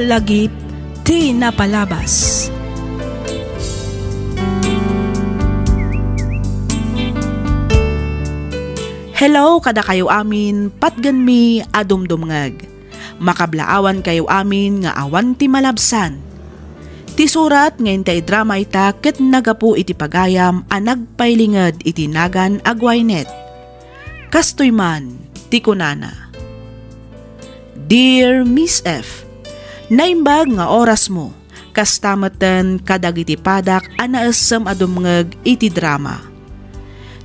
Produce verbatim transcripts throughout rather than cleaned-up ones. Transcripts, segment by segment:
Lagip ti napalabas. Hello kadakayo amin, patgenmi a dumdumngeg. Makablaawankayo amin nga awan ti malabsan. Ti surat nga inta idrama ita ket naggapu iti pagayam a nagpailinged iti nagan a Gwyneth. Kastoy man ti kunana, Dear Miss F, naimbag nga orasmo, kasta metten kadagiti padak a naessem a dumngeg iti drama.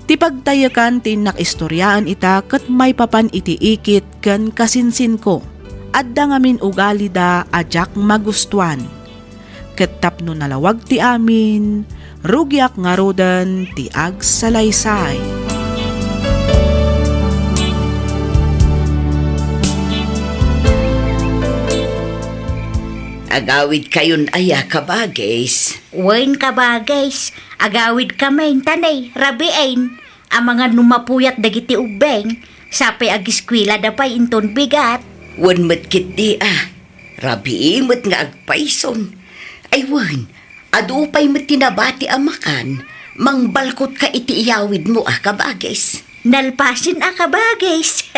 Ti pagtayekan ti innak istoriaan ita ket maipapan iti ikit ken kasinsinko. Adda ngamin ugalida a diak magustuan. Ket tapno nalawag ti amin, rugiak ngaruden ti agsalaysay. Agawidkayon aya, kabagis? Wen, kabagis, agawidkamin, ta ne, rabiin, amangan no mapuyat dagiti ubbing, sapay agiskuelada pay inton bigat. Wen met ketdi a, rabii met nga agpayson. Ay wen, adu pay met ti nabati a makan, mangbalkotka iti iyawidmo a, kabagis. Nalpasen a, kabagis.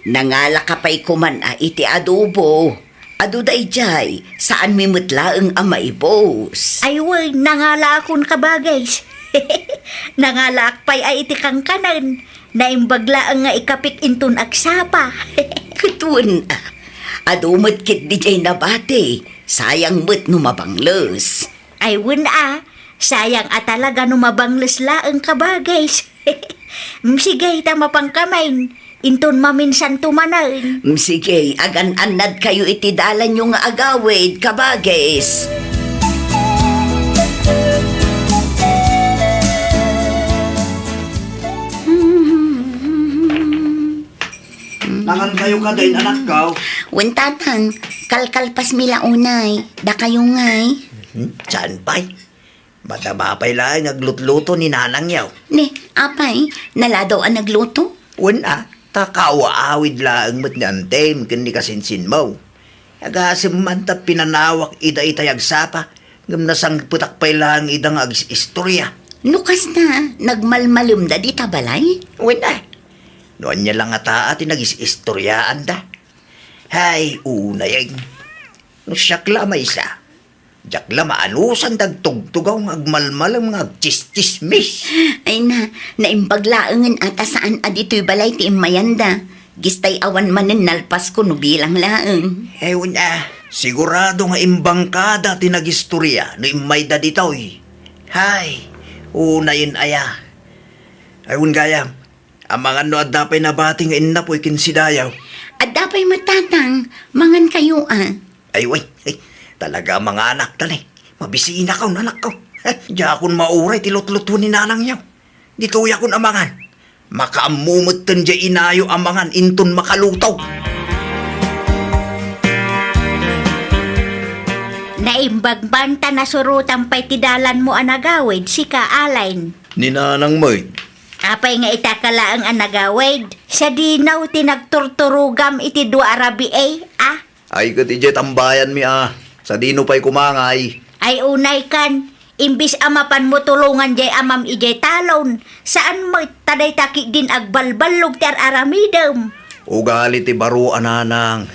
Nangalaka pay koman a iti adobo. Adu daydiay, saanmi met laeng a maibus. Ay wen, nangalaakon, kabagis. Nangalaak pay a iti kankanen. Naimbag laeng nga ikapik inton agsapa. Ket wen a, adu met ketdi diay nabati, sayang met no mabangles. Ay wen a, sayang a talaga no mabangles laeng, kabagis. Mm, sige, ta mapankamin. Inton maminsanto manen. Mm, sige, agan-annadkayo iti dalanyo nga agawid, kabagis. Nangan kayo kadain, anakko? Wen, tatang, kalkalpasmi la unay. Dakayo ngay. Hmm, saan pay? Madama pay laeng aglutluto ni nanangyo. Ni, apay, naladaw a nagluto? Wen a, ta kaaw-awid laeng met ni antim ken ni kasinsinmo. Agasem man ta pinanawak ida itay agsapa, ngem nasangpetak pay laeng ida nga agis-istoria. No kasta, nagmalmalemda dita balay? Wen a, no ania la ngata ti nagis-istoriaanda. Hay, unayeng. No siak la maysa, diak la maanusan dagtugtugaw nga agmalmalem nga agtsistsismis. Ay na, naimbag laengen a ta saan a ditoy balay ti immayanda. Gistay awan manen nalpasko no bilang laeng. Ewan a, sigurado nga imbangkada ti nagistoria no immayda ditoy. Hay, unayen aya. Ay, wen gayam, amangan no adda pay nabati nga innapoy ken si dayaw. Adda pay met, tatang, mangan kayo a. Ay, way, ay, talaga a manganak ta ne. Mabisinakon, anakko. Diakon mauray ti lutluto ni nanangyo. Ditoyakon a mangan. Makaammo metten diay inayo a mangan inton makaluto. Naimbag man ta nasurotan pay ti dalanmo a nagawid, sika, Alain. Ni nanang met. Apay nga ita ka laeng a nagawid? Sadino ti nagturturogam iti dua a rabii, a? Ay, ket idiay tambayanmi a, sadino pay koma ngay? Ay, unay kan, imbes a mapanmo tulongan diay amam idiay talon, saan met ta dayta ketdin agbalballog ti ar-aramidem. Ugali ti baro a nanang.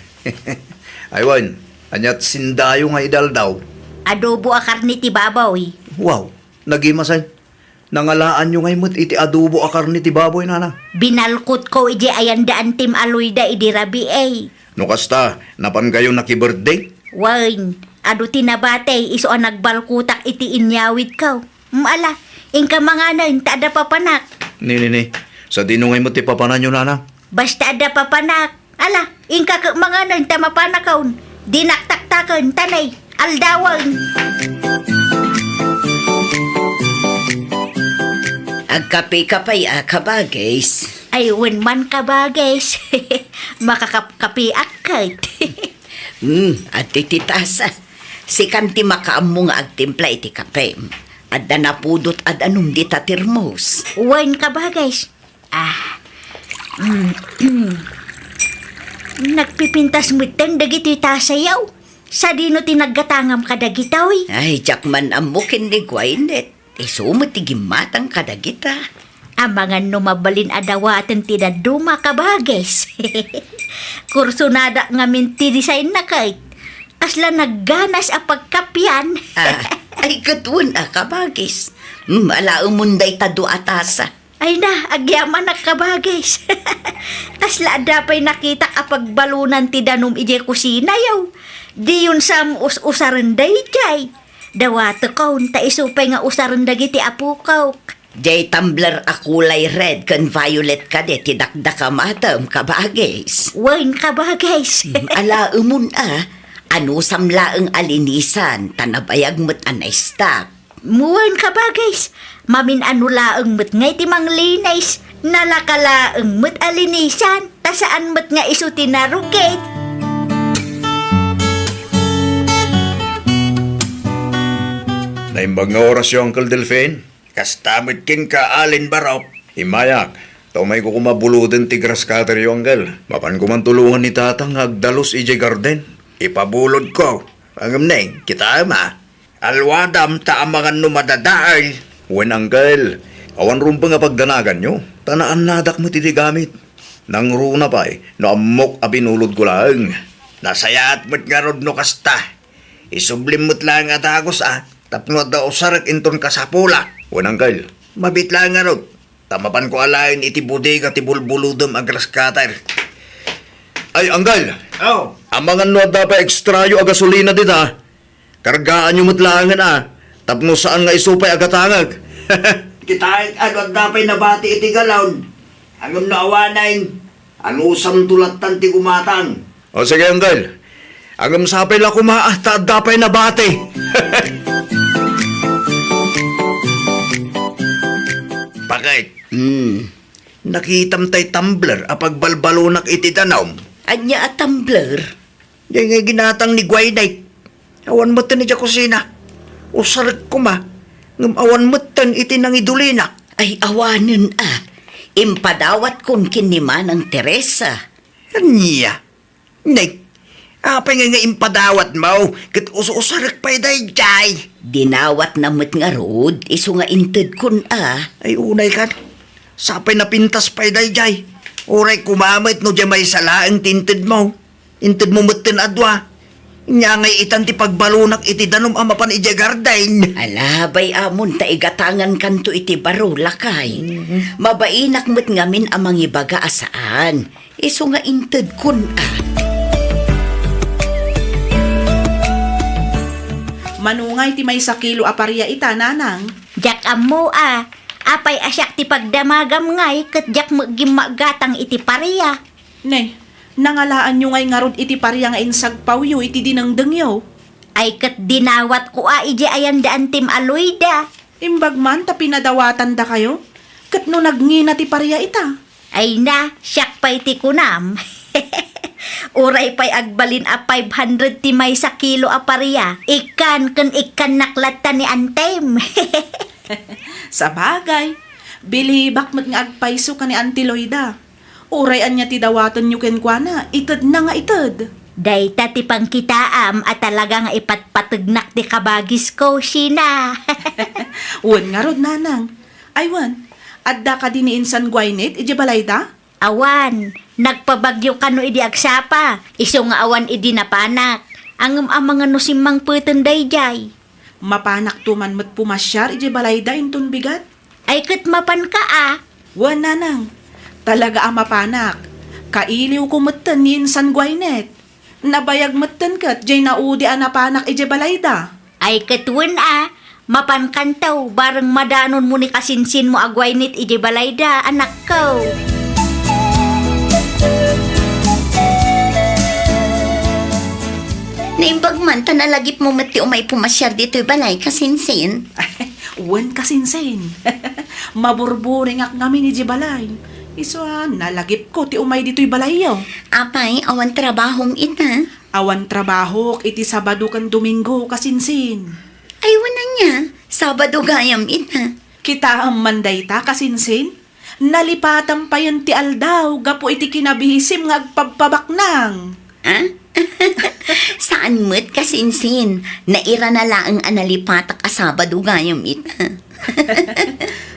Ay wen, aniat sindayo nga idaldaw? Adobo a karne ti baboy. Wow, nagimasen. Nangalaanyo ngay met iti adobo a karne ti baboy, nanang? Binalkotko idiay ayan da antim a luyda idi rabii. No kasta, napankayo nakibirthday? Wen, adu ti nabati, isu a nagbalkotak iti inyawidko. Mm, ala, inka manganen, ta adda papanak. Ni, ni, ni. Sadino ngay met ti papananyo, nanang? Basta adda papanak. Ala, inka ket manganen ta mapanakon. Dinak taktaken, ta ne, aldawen. Agkape ka pay a, kabagis? Ay, wen man, kabagis. Makakapkapeak ket. Hmm, adda ti tasa. Sikan ti makaammo nga agtimpla iti kape. Adda napudot a danum dita termos. Wen, kabagis. Ah. Mm, mm. Nagpipintas metten dagiti tasayo. Sadino ti naggatangam kadagitoy? Ay, diak man ammo ken ni Gwyneth. Isu met ti gimmatang kadagita. Amangan no mabalin a dawaten ti dadduma, kabagis. Kursunada ngamin ti design na kay. Kasla nagganas a pagkapian. Ah, ay, ket wen a, kabagis. Hmm, alaemon dayta dua a tasa. Ay na, agyamanak, kabagis. Kasla adda pay nakitak a pagbalunan ti danum idiay kusina, yaw. Diyon sam us-usaren daydiay. Dawatekon, ta isu pay nga usaren dagiti apokok. Diay tumbler a kulay red ken violet kadi ti dakdakamatem, kabagis. Wen, kabagis. Mm, alaemon a, anusam laeng a linisan, ta nabayag met a na-stock. Wen, kabagis, mamin-ano laeng met nga iti manglinis, nalaka laeng met a linisan, ta saan met nga isu ti narukit. Naimbag nga orasyo, Uncle Delfin? Kasta met kenka, Aling Barok. Immayak, ta umayko koma buloden ti grass cutteryo, Uncle. Mapanko man tulongan ni Tatang nga agdalus idiay garden. Ipabulodko. Ngem neng, kitaem a. Alwadam ta amangan no madadael. Wen, Uncle, awan rumbeng a pagdanaganyo, ta naannadak met iti gamit. Nangruna pay no ammok a binulodko laeng. Nasayaat met ngarud no kasta. Isublim met laeng a dagus a, tapno adda usarek inton kasapulak. Wen, Uncle. Mabiit laeng ngarud, ta mapanko alaen iti bodega ti bulbulodem a grass cutter. Ay, Uncle! Oh. Amangan no adda pay ekstrayo a gasolina dita. Kargaanyo met laengen a, tapno saan nga isu pay a gatangek. Kitaek a no adda pay nabati iti galon. Ngem no awanen, anusamto lattan ti gumatang. O sige, Uncle. Ngem sapay la koma a ta adda pay nabati. Bakit? Hmm. Nakitam tay tumbler a pagbalbalonak iti danum? Ania a tumbler? Diay nga ginatang ni Gwyneth. Awan metten idiay kusina. Usarek koma, ngem awan metten iti nangidulinak. Ay, awanen a. Impadawatkon ken ni Manang Teresa. Ania? Neng, apay ngay nga impadawatmo ket us-usarek pay daydiay? Dinawatna met ngarud, isu nga intedkon a. Ay, unay kan. Sapay napintas pay daydiay. Uray koma met no diay maysa laeng ti intedmo. Intedmo metten a dua. Ania ngay itan ti pagbalonak iti danum a mapan idiay garden? Ala, bay-amon ta igatangankanto iti baro, lakay. Mhm. Mabainak met ngamin a mangibaga a saan. Isu nga intedkon a. Mano ngay ti maysa kilo a paria ita, nanang? Diak ammo a. Apay a siak ti pagdamagam ngay ket diak met gimmagatang iti paria. Ne, nangalaanyo ngay ngarud iti paria nga insagpawyo iti dinengdengyo? Ay ket dinawatko a idiay ayan da Antim a Loida. Imbag man ta pinadawatandakayo, ket no nagngina ti paria ita? Ay na, siak pay ti kunam. Uray pay agbalin a five hundred ti maysa kilo a paria, ikkan ken ikkannak latta ni Antem. Sabagay, bilibak met nga agpayso ken ni Auntie Loida. Uray ania ti dawatenyo kenkuana, itedna nga ited. Dayta ti pangkitaam a talaga nga ipatpategnak ti kabagisko, Sheena. Wen ngarud, nanang. Ay wen, adda kadi ni insan Gwyneth idiay balayda? Awan, nagpabagyo kano idi agsapa, isu nga awan idi napanak. Ngem amangan no simmangpeten daydiay. Mapanakto man met pumasiar idiay balayda inton bigat? Ay ket mapanka a. Wen, nanang. Talaga a mapanak. Kailiwko metten ni insan Gwyneth. Nabayag metten ket diay naudi a napanak idiay balayda. Ay ket wen a, mapankanto, bareng madanonmo ni kasinsinmo a Gwyneth idiay balayda, anakko. Naimbag man ta nalagipmo met ti umay pumasiar ditoy balay, kasinsin. Wen, kasinsin. Maburburingak ngamin idiay balay. Isu a, nalagipko ti umay ditoy balayyo. Apay, awan trabahom ita? Awan trabahok iti Sabado ken Domingo, kasinsin. Ay, wen ania, Sabado gayam ita. Kitaem man dayta, kasinsin. Nalipatam payen ti aldaw gapu iti kinabisim nga agpabpabaknang. Ah? Saan met, kasinsin. Nairana laeng a nalipatak a Sabado gayam ita.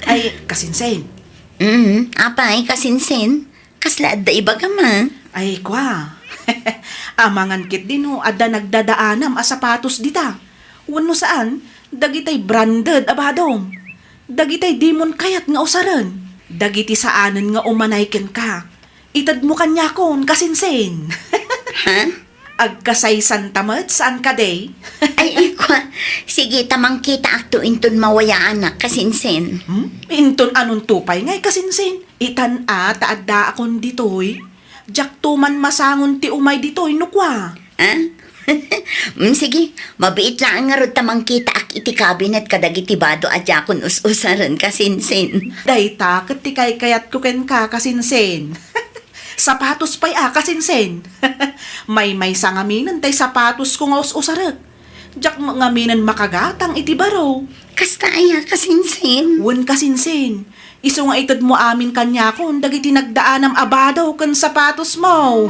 Ay, kasinsin. Mm, apay, kasinsin. Kasla adda ibagam, a? Ay, kua. Amangan ketdi no adda nagdadaanam a sapatos dita. Wenno saan, dagitay branded a badom. Dagitay dimon kayat nga usaren. Dagiti saanen nga umanay kenka. Itedmo kaniakon, kasinsin. Ha? Agkasaysanta met, saan kadi? Ay, ay, kua. Sige, ta mangkitaakto inton mawayaanak, kasinsin. Hmm? Inton anonto pay ngay, kasinsin? Itan a, ta addaakon ditoy. Diakto man masangon ti umay ditoy, no kua. Ha? Mm, sige, mabiit laeng ngarud ta mangkitaak iti kabinet kadagiti bado a diakon us-usaren, kasinsin. Dayta ket ti kaykayatko kenka, kasinsin. Sapatos pay a, kasinsin. Maymaysa ngaminen tay sapatosko nga us-usarek. Diak ngaminen makagatang iti baro. Kasta aya, kasinsin? Wen, kasinsin. Isu nga itedmo amin kaniakon dagiti nagdaanam a bado ken sapatosmo.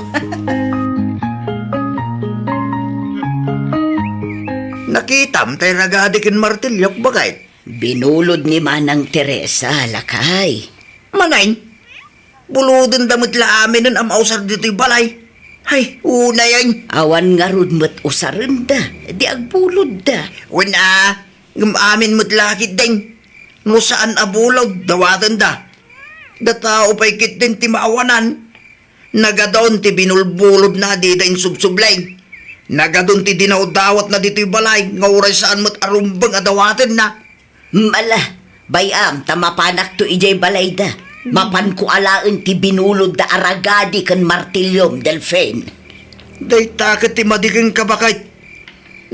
Nakitam tay ragadi ken martiliok, baket? Binulod ni Manang Teresa, lakay. Mangin? Bulodenda met la aminen a mausar ditoy balay. Hay, unay ay. Awan ngarud met usarenda, di agbulodda. Wen a, ngem amin met la ketdin. No saan a bulod, dawatenda. Datao pay ketdin ti maawanan. Nagadun ti binulbulodna dida insubsubleng. Nagadun ti dinawdawatna ditoy balay, nga uray saan met a rumbeng a dawatenna. Mala, bay-am ta mapanakto idiay balayda. Mapanko alaen ti binulodda a ragadi ken martiliom, Delfin. Dayta ket ti madi kenka, baket.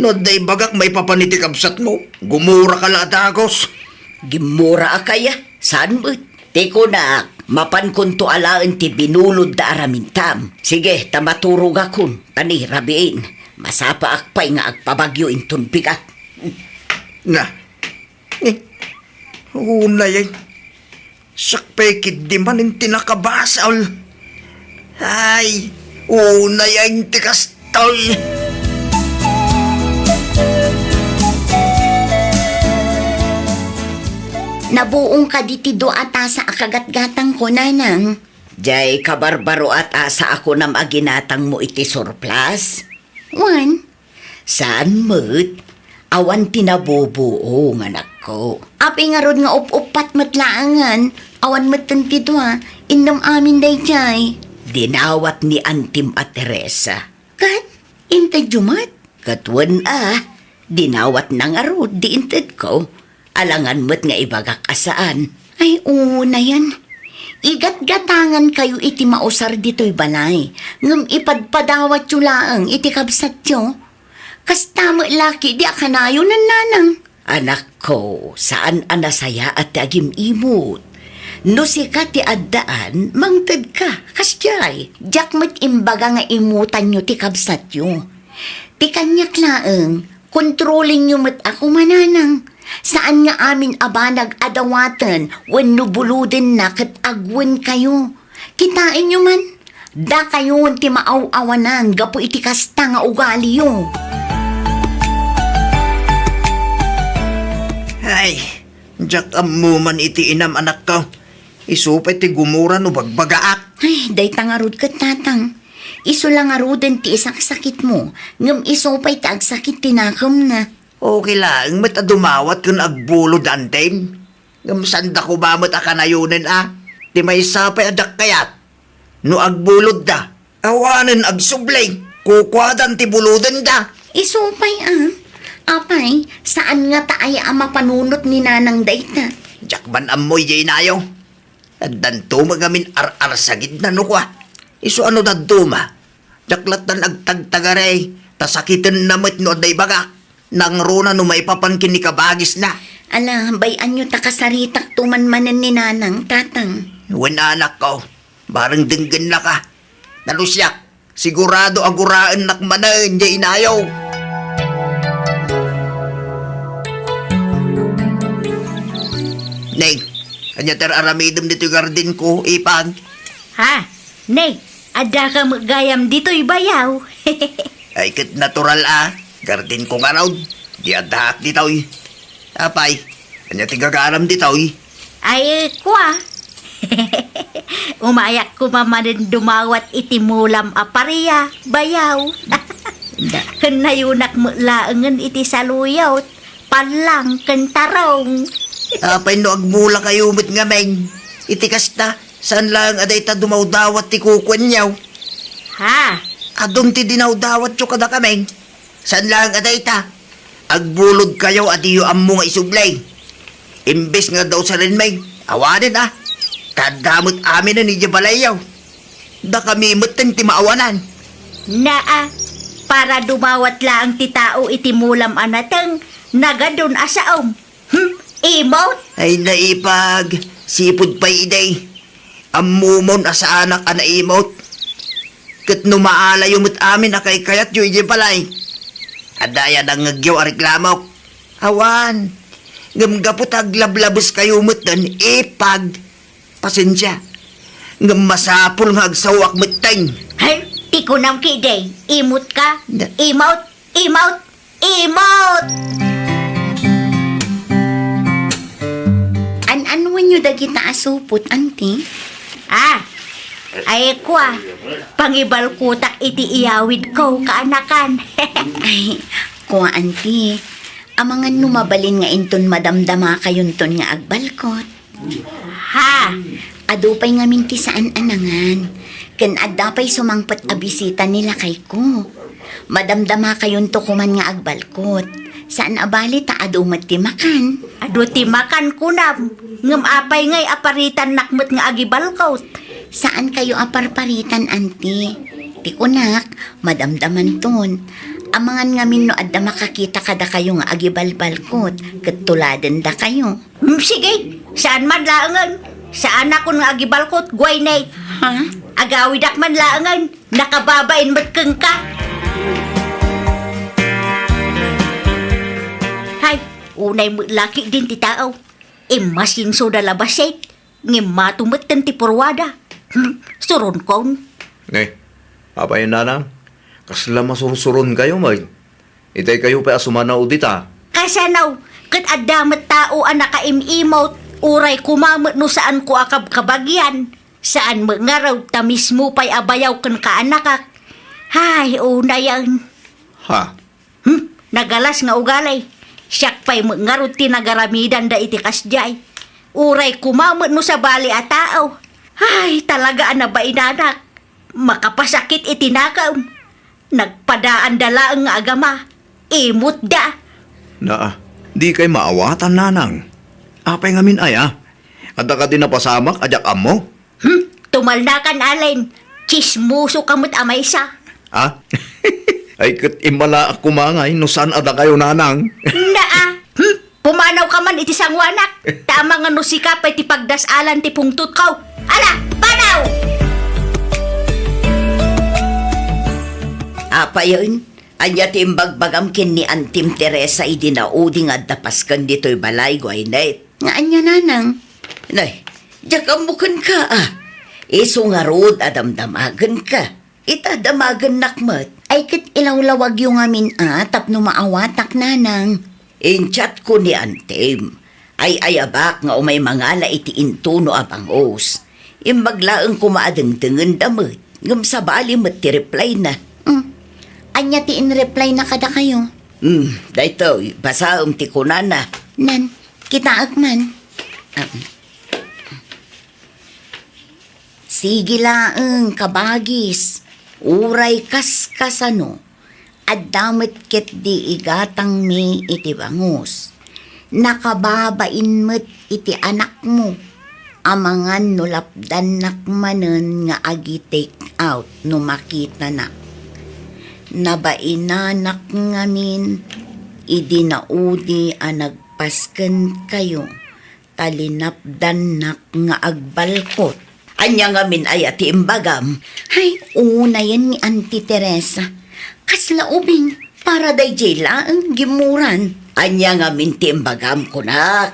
No adda ibagak maipapan iti kabsatmo, gumuraka la a dagus. Gimmurak aya? Saan met? Ti kunak, mapankonto alaen ti binulodda a ramintam. Sige, ta maturogakon, ta ni rabiin, masapaak pay nga agpabagyo inton bigat. Na, Eh, unay ay. Sakpay ketdi manen ti nakabasol. Ay, unay ay ti kastoy. Nabuong kadi ti dua a tasa a kagatgatangko, nanang? Jay kabarbaro a tasa a kunam a ginatangmo iti surplus? Wen, Saan met? Awan ti nabubuong, anakko. Apay ngarud nga up-uppat met laengen? Awan metten ti dua, innem amin daydiay. Dinawat ni antim a Teresa. Ket? Intedyo met? Ket wen a, dinawatna ngarud di intedko. Alangan met nga ibagak a saan. Ay, unayen. Igatgatangankayo iti mausar ditoy balay, ngem ipadpadawatyo laeng iti kabsatyo. Kasta met la ketdi a kanayon, nanang. Anakko, saan a nasayaat ti agim-imot. No sika ti addaan, mangtedka, kasdiay. Diak met imbaga nga imutanyo ti kabsatyo. Ti kaniak laeng, kontrolenyo met a koma, nanang. Saan nga amin a banag a dawaten wenno bulodenna ket agwenkayo. Kitaenyo man, dakayon ti maaw-awanan gapu iti kasta nga ugaliyo. Ay, diak ammo man iti inam, anakko. Isu pay ti gumura no bagbagaak. Ay, dayta ngarud ket, tatang. Isu la ngaruden ti isaksakitmo, ngem isu pay ti agsakit ti nakemna. Okay laeng met a dumawat ken agbulod antim. Ngem sanda koma met a kanayonen a, ti maysa pay a diak kayat. No agbulodda, awanen agsubli, kukuadan ti bulodenda. Isu pay a, apay, saan ngata aya a mapanunot ni nanang dayta? Diak man ammo idiay inayo. Addanto met ngamin ar-arsagidna no kua. Isu a no dadduma, diak lattan agtagtagari, ta sakitenna met no adda ibagak. Nangruna no maipapan ken ni kabagisna. Ala, bay-anyo ta kasaritakto man manen ni nanang, tatang. Wen, anakko, bareng denggennaka. Nalusiak, sigurado a guraennak manen diay inayo. Neng, ania ti ar-aramidem ditoy gardenko, ipag? Ha? Neng, addaka met gayam ditoy bayaw? Ay, ket natural a. Gardenko ngarud. Di addaak ditoy. Apay, ania ti gagaram ditoy? Ay, kua. Umayak koma manen dumawat iti mulam a paria, bayaw. Ken nayunak met laengen iti saluyot, pallang, ken tarong. Apay no agmulakayo met ngamin? Iti kasta, saan laeng a dayta dumawdawat ti kukuenyo? Ha? Adun ti dinawdawatyo kadakami. Saan laeng a dayta? Agbulodkayo a diyo ammo nga isubli. Imbes nga daw sarenmi, awanen a. Ta adda met aminen idiay balayyo. Dakami metten ti maawanan. Naa, para dumawat laeng ti tao iti mulam a nateng, nagadun a saom. Hmm, imot? Ay, naipag, sipud pay idi. Ammomon a saanak a naimot. Ket no maalayo met amin a kaykayatyo idiay balay, adda aya nangngegyo a reklamok? Awan. Ngem gapu ta aglablabeskayo metten, ipag, pasensia. Ngem masapul nga agsaoak metten. Hay, ti kunam ketdi, imot ka? Na- Imot, imot, imot! An-anwenyo dagita a supot, anti? Ah, ay, kua, pangibalkotak iti iyawidko, kaanakan. Ay, kua, anti. Amangan no mabalin nga inton madamdamakayonton nga agbalkot. Ha? Adu pay ngamin ti saan a nangan. Ken adda pay sumangpet a bisita ni lakayko. Madamdamakayonto koman nga agbalkot. Saan a bali ta adu met ti makan. Adu ti makan, kunam. Ngem apay ngay a paritannak met nga agibalkot? Saankayo a parparitan, anti. Ti kunak, madamdamanton. Amangan ngamin no adda makakita kadakayo nga agibalbalkot, ket tuladendakayo. Hmm, sige, saan man laengen. Saanakon nga agibalkot, Gwyneth. Ha? Agawidak man laengen, nakababain met kenka. Hay, unay met la ketdin ti tao. Immasinso da labasit, ngem mato metten ti purwada. Hmm, suronkon. Ne, apay, nanang? Kasla masursuronkayo met? Itay kayo pay a sumanaw dita. Kasano? Ket adda met tao a nakaim-imot, uray koma met no saanko a kabkabagyan. Saan met ngarud ta mismo pay a bayaw ken kaanakak. Hay, unayen. Ha? Hmm, nagalas nga ugali. Siak pay met ngarud ti nagaramidanda iti kasdiay. Uray koma met no sabali a tao. Hay, talaga a nabainanak. Makapasakit iti nakem. Nagpadaanda laeng nga agama. Imotda. Naa, di kay maawatan, nanang. Apay ngamin aya? Adda kadi napasamak a diak ammo? Hmm? Tumalnakan, Allen. Tsismoso ka met a maysa. Ha? Ay, ket immalaak koma ngay no saan a dakayo, nanang. Naa. Hmm? Pumanaw ka man iti sangoanak. Ta amangan no sika pay ti pagdas-alan ti pungtotko. Ala, panaw! Apayen, ania ti imbagbagam ken ni Antim Teresa idi naudi nga adda pasken ditoy balay, Gwyneth? Nga ania, nanang? Nay, diak ammo kenka, a. Isu ngarud a damdamagenka. Ita, damagennak met. Ay, ket ilawlawagyo ngamin a tapno maawatak, nanang. Inchatko ni Antim. Ay-ayabak nga umay mangala iti intuno a bangus. Imbag laeng koma a dengdengenda met, ngem sabali met ti replyna. Hmm. Ania ti inreplyna kadakayo? Hmm, daytoy, basaem ti kunana. Nan, kitaek man. Ah. Sige laeng, kabagis, uray kaskasano, adda met ketdi igatangmi iti bangus. Nakababain met iti anakmo, amangan no lapdannak manen nga agi-take out no makitanak. Nabainanak ngamin idi naudi a nagpaskenkayo. Ta linapdannak nga agbalkot. Ania ngamin aya ti imbagam? Hay, unayen ni Auntie Teresa. Kasla ubing, para daydiay laeng gimmuran. Ania ngamin ti imbagam, kunak?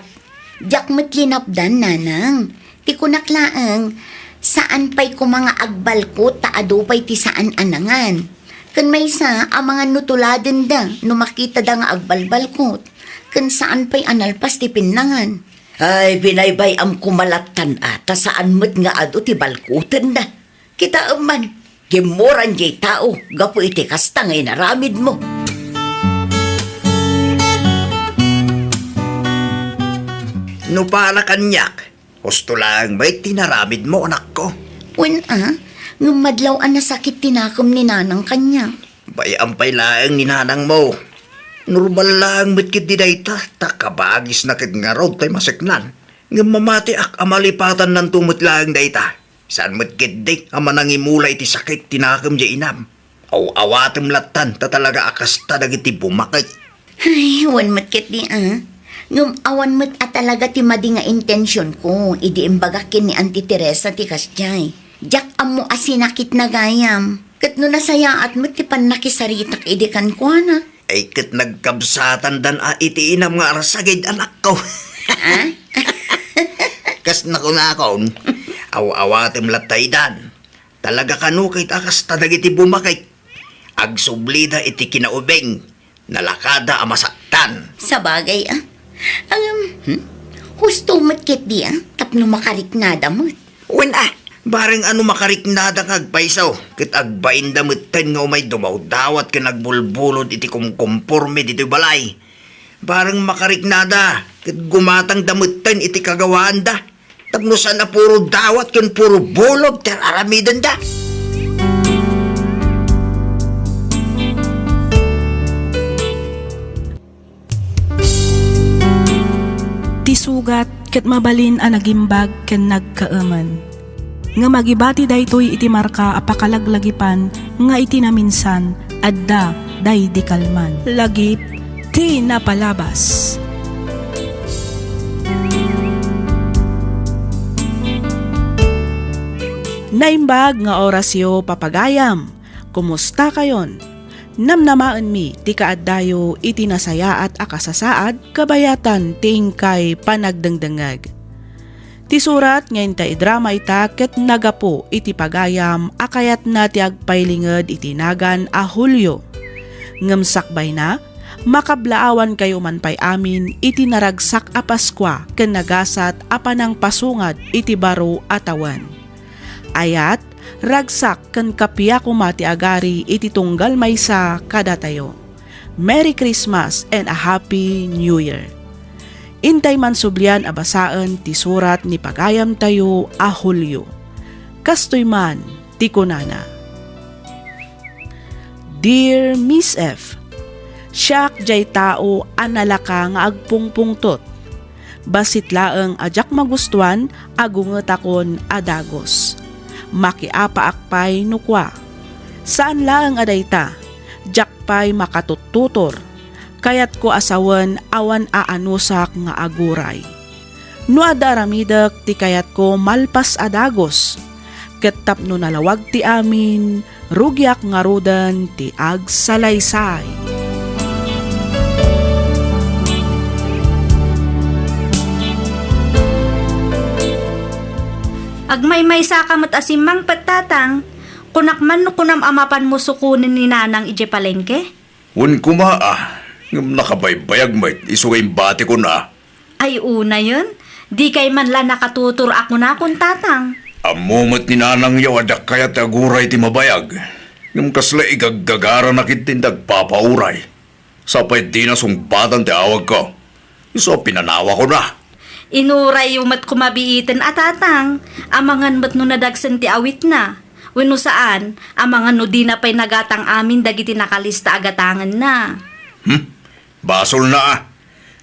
Diak met linapdan, nanang. Ti kunak laeng, saan pay koma nga agbalkot ta adu pay ti saan a nangan. Ken maysa, amangan no tuladenda no makitada nga agbalbalkot, ken saan pay a nalpas ti pinnangan. Ay, binaybay-am koma lattan a, ta saan met nga adu ti balkotenda. Kitaem man, gimmuran jay tao gapu iti kasta nga inaramidmo. No pala kaniak, husto laeng met ti inaramidmo, anakko. Wen a, ngem madlaw a nasakit ti nakem ni nanang kaniak. Bay-am pay laeng ni nanangmo. Normal laeng met ketdi dayta, ta kabagisna ket ngarud tay maseknan. Ngem mamatiak a malipatannanto met laeng dayta. Saan met ketdi a manangimula iti sakit ti nakem jay inam. Aw-awatem lattan ta talaga a kasta dagiti bumakek. Ay, wen met ketdi a. Ngem awan met a talaga ti madi nga intensionko idi imbagak ken ni Auntie Teresa ti kasdiay. Diak ammo a sinakitna gayam. Ket no nasayaat met ti pannakisaritak idi kenkuana. Ay, ket nagkabsatandan a iti inam nga arsagid, anakko. Ah? Kas nakunakon, aw-awatem latta idan. Talaga kano ket a kasta dagiti bumakek. Agsublida iti kinaubing, nalakada a masaktan. Sabagay a. Ngem, hmm? Husto met ketdi a, tapno makariknada met. Wen a, bareng a no makariknada nga agpayso, ket agbainda metten nga umay dumawdawat ken agbulbulod iti kumkomporme ditoy balay. Bareng makariknada, ket gumatangda metten iti kagawaanda. Tapno saan a puro dawat ken puro bulog ti ar-aramidenda. Ti sugat ket mabalin a nagimbag ken nagkaemen. Ngem agibati daytoy iti marka a pakalaglagipan nga iti naminsan adda daydi kalman. Lagip ti napalabas. Naimbag nga orasyo, papagayam. Kumusta kayon? Namnamaenmi ti kaaddayo iti nasayaat a kasasaad kabayatan ti inkay panagdengdengngeg. Ti surat nga inta idrama ita ket nagapu iti pagayam a kayatna ti agpailinged iti nagan a Julio. Ngem sakbayna, makablaawankayo man pay amin iti naragsak a Paskua ken nagasat a panangpasungad iti baro a tawen. Ayat, ragsak ken kappia koma ti agari iti tunggal maysa kadatayo. Merry Christmas and a Happy New Year! Intay man sublian a basaen ti surat ni pagayamtayo a Julio. Kastoy man ti kunana, Dear Miss F, siak jay tao a nalaka nga agpungpungtot. Bassit laeng a diak magustuan a gungetakon a dagus. Makiapaak pay no kua. Saan laeng a dayta, diak pay makatuttutor. Kayatko a sawen awan a anusak nga aguray. No adda aramidek ti kayatko malpas a dagus, ket tapno nalawag ti amin, rugiak ngaruden ti agsalaysay. Agmaymaysa ka met a simmangpet, Tatang. Kunak man no kunam a mapanmo sukonen ni Nanang idiay palengke? Wen koma a, ngem nakabaybayag met isu nga imbatikon a. Ay, unayen, dikay man la nakatutor a kunakon, Tatang. Ammo met ni Nanangyo a diak kayat ti aguray ti mabayag, ngem kasla igaggagaranak iti nagpapauray. Sapay dina sungbatan ti awagko. Isu a pinanawakon a. Inurayyo met koma biiten a, Tatang, amangan met no nadagsen ti awitna. Wenno saan, amangan no dina pay nagatang amin dagiti nakalista a gatangenna. Hmm? Basolna a.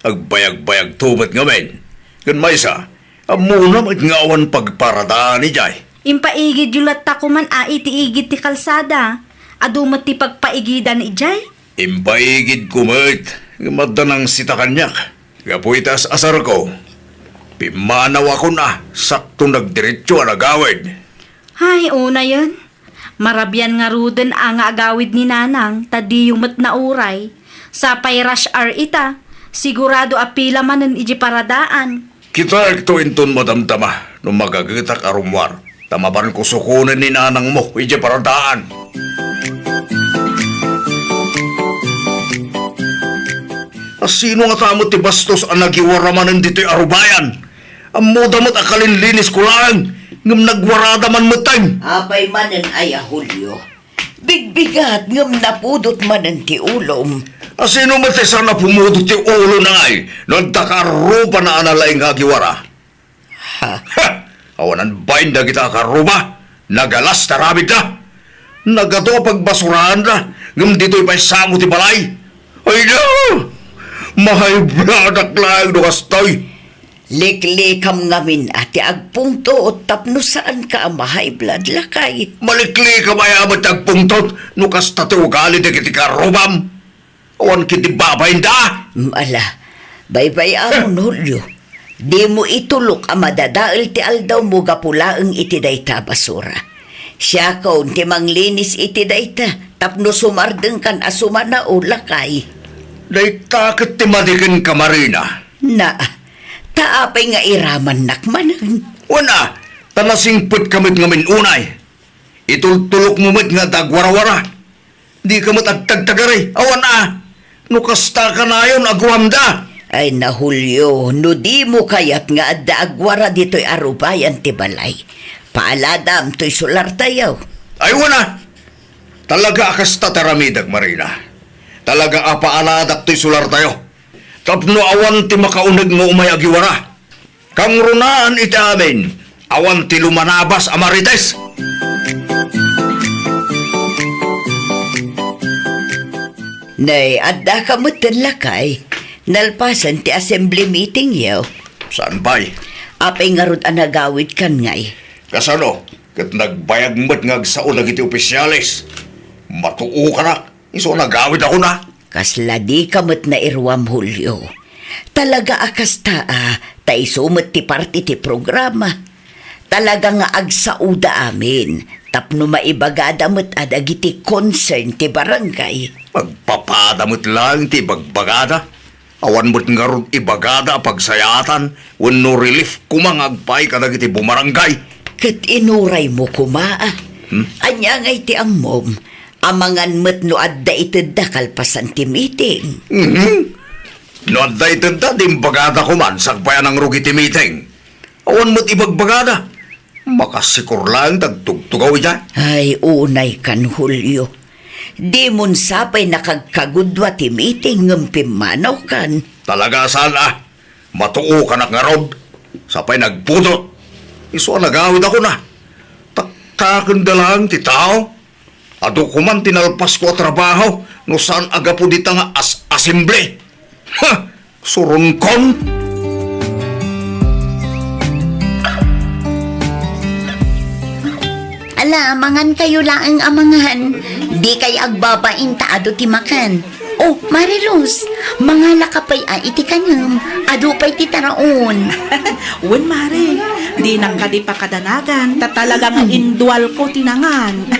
Agbayagbayagto met ngamin. Ken maysa, ammona met nga awan pagparadaan idiay. Impaigidyo latta koman a iti igid ti kalsada. Adu met ti pagpaigidan idiay. Impaigidko met, ngem adda nangsita kaniak. Gapu iti as-asarko, pimmanawakon a sakto nagdiretso a nagawid. Ay, unayen. Marabian ngaruden a nga agawid ni Nanang, ta diyo met nauray. Sapay rush hour ita, sigurado a pila manen idiay paradaan. Kitaekto inton madamdama no magagetak a rummuar, ta mapanko sukonen ni Nanangmo idiay paradaan. A sino ngata met ti bastos a nagiwara manen ditoy a rubayan? Ammoda met a kalinlinisko laeng, ngem nagwarada man metten. Apay manen aya, Julio? Bigbigat ngem napudot manen ti ulom. A sino met ti saan a pumudot ti ulona ngay no adda ka arrubana a nalaing nga agiwara? Ha? Ha! Awanan bain dagita a karruba. Nagalas ti aramidda. Nagadu a pagbasuraanda, ngem ditoy pay samo ti balay. Ay na! Mahaybladak laeng no kastoy. Liklikam ngamin a ti agpungtot tapno saanka a mahaybla, lakay. Maliklikam aya met ti agpungtot no kasta ti ugali dagiti karrubam? Awan ketdi babainda? Mm, ala, baybay-amon, Julio. Dimo itulok a madadael ti aldawmo gapu laeng iti dayta a basura. Siakon ti manglinis iti dayta tapno sumardengkan a sumanao, lakay. Dayta ket ti madikenka, Marina. Naa, ta apay nga iramannak manen? Wen a, ta nasingpetka met ngamin unay. Itultulokmo met nga adda agwarawara. Dika met agtagtagari. Awan a. No kasta kanayon, aguamda. Ay na, Julio, no dimo kayat nga adda agwara ditoy a rubayan ti balay, paaladam toy solartayo. Ay, wen a. Talaga a kasta ti aramidek, Marina. Talaga a paaladak toy solartayo. Tapno awan ti makauneg nga umay agiwara. Kangrunaan iti amin, awan ti lumanabas a marites. Nay, adda ka metten, lakay. Nalpasen ti assembly meeting yo. Saan pay? Apay ngarud a nagawidkan ngay? Kasano? Ket nagbayag met nga agsao dagiti opisyales. Matuokanak. Isu a nagawidakon a. Kasla dika met nairuam, Julio. Talaga a kasta a, ta isu met ti parte ti programa. Talaga nga agsaoda amin, tapno maibagada met a dagiti concern ti barangay. Pagpapada met laeng ti ibagbagada. Awan met ngarud ibagada a pagsayaatan wenno relief koma nga agpaay kadagiti bumarangay. Ket inuraymo koma a. Hmm? Ania ngay ti ammom? Amangan met no adda itedda kalpasan ti meeting. Mhm. No adda itedda, di imbagada koman sakbay a nangrugi ti meeting. Awan met ibagbagada. Makasikor laeng ti agtugtugaw idiay. Ay, unaykan, Julio. Dimon sapay nakagkagudua ti meeting ngem pimmanawkan. Talaga saan a. Matuokanak ngarud. Sapay nagpudot. Isu a nagawidakon a. Taktakenda laeng ti tao. Adu koman ti nalpasko a trabaho no saan a gapu dita nga as-, assembly. Ha! Suronkon! Ala, mangankayo laeng a mangan. Dikay agbabain ta adu ti makan. Oh, Mare Luz, mangalaka pay a iti kanem. Adu pay ti taraon. Wen, Mare, dinak kadi pakadanagan, ta talaga nga indualko ti nangan.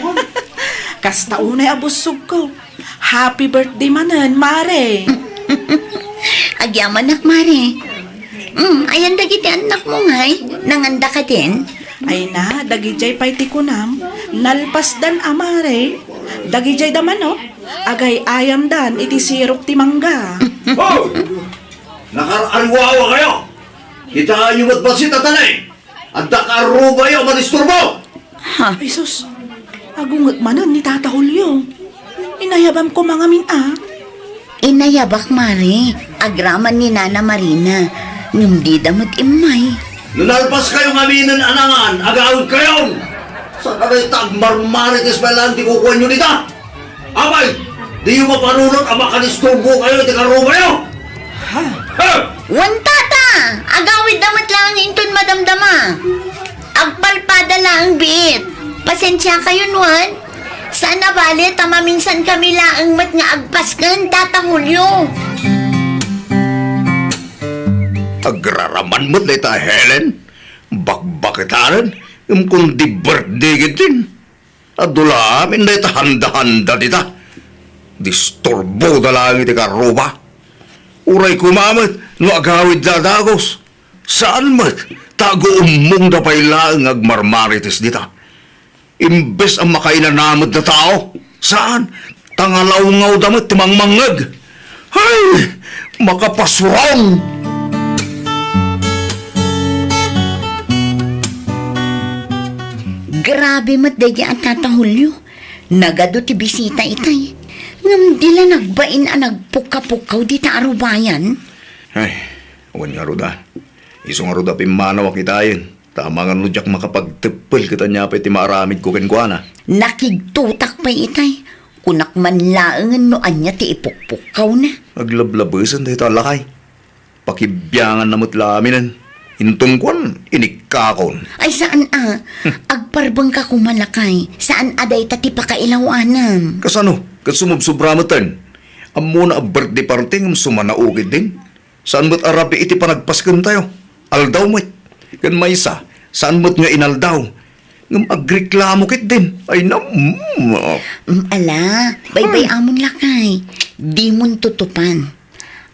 Kasta unay a bussogko. Happy birthday manen, Mare. Agyamanak, Mare. Mm, ayan dagiti annakmo ngay? Nanganda kadin? Ay na, dagidiay pay ti kunam, nalpasdan a, Mare. Dagidiay da manok, agay-ayamdan iti sirok ti mangga. Oh! Nakar-ariwawa kayo! Kitaenyo met bassit a taleng! Adda karrubayo a madisturbo! Ha? Ay sus, agunget manen ni Tata Julio. Inayabam koma ngamin a. Inayabak, Mare. Agraman ni Nana Marina. Ngem dida met immay. No nalpas kayo ngaminen a nangan, agawid kayon! Saan a dayta agmarmarites pay laeng ti kukuanyo dita? Apay, diyo mapanunot a makadisturbo kayo iti karrubayo? Ha? Ha? Wen, Tata! Agawidda met laeng inton madamdama. Agpalpada laeng biit. Pasensia kayon, wen. Saan a bale ta maminsan kami laeng met nga agpasken, Tata Julio. Agraraman met dayta Helen. Bakbaketanen, ngem kundi birthday ketdin. Adu la amin dayta handa-handa dita. Disturboda laeng iti karruba. Uray koma met no agawidda a dagus. Saan met ta aguummongda pay laeng nga agmarmarites dita. Imbes a makainanamedda tao, saan, ta ngalawngaw da met ti mangmangngeg. Hay! Makapasuron! Grabe met daydi a Tata Julio. Nagadu ti bisita itay. Ngem di la nagbain a nagpukka-pukkaw dita arubayan. Ay, awan ngarud a. Isu ngarud a pimmanawak itayen. Ta amangan no diak makapagteppel ket ania pay ti maaramidko kenkuana. Nakigtotak pay itay. Kunak man laengen no ania ti ipukpukkawna. Aglablabesen dayta a lakay. Pakibianganna met la aminen. Inton kuan, inikkakon. Ay, saan a. Hmm. Agparbengka koma, lakay. Saan a dayta ti pakailawanam. Kasano? Ket sumubsobra meten. Ammona a birthday party ngem sumanaw ketdin. Saan met a rabii iti panagpaskentayo. Aldaw met. Ken maysa, saan met nga inaldaw. Ngem agreklamo ketdin. Ay, nam-, mm. Mm, ala, baybay-amon lakay. Dimon tutupan.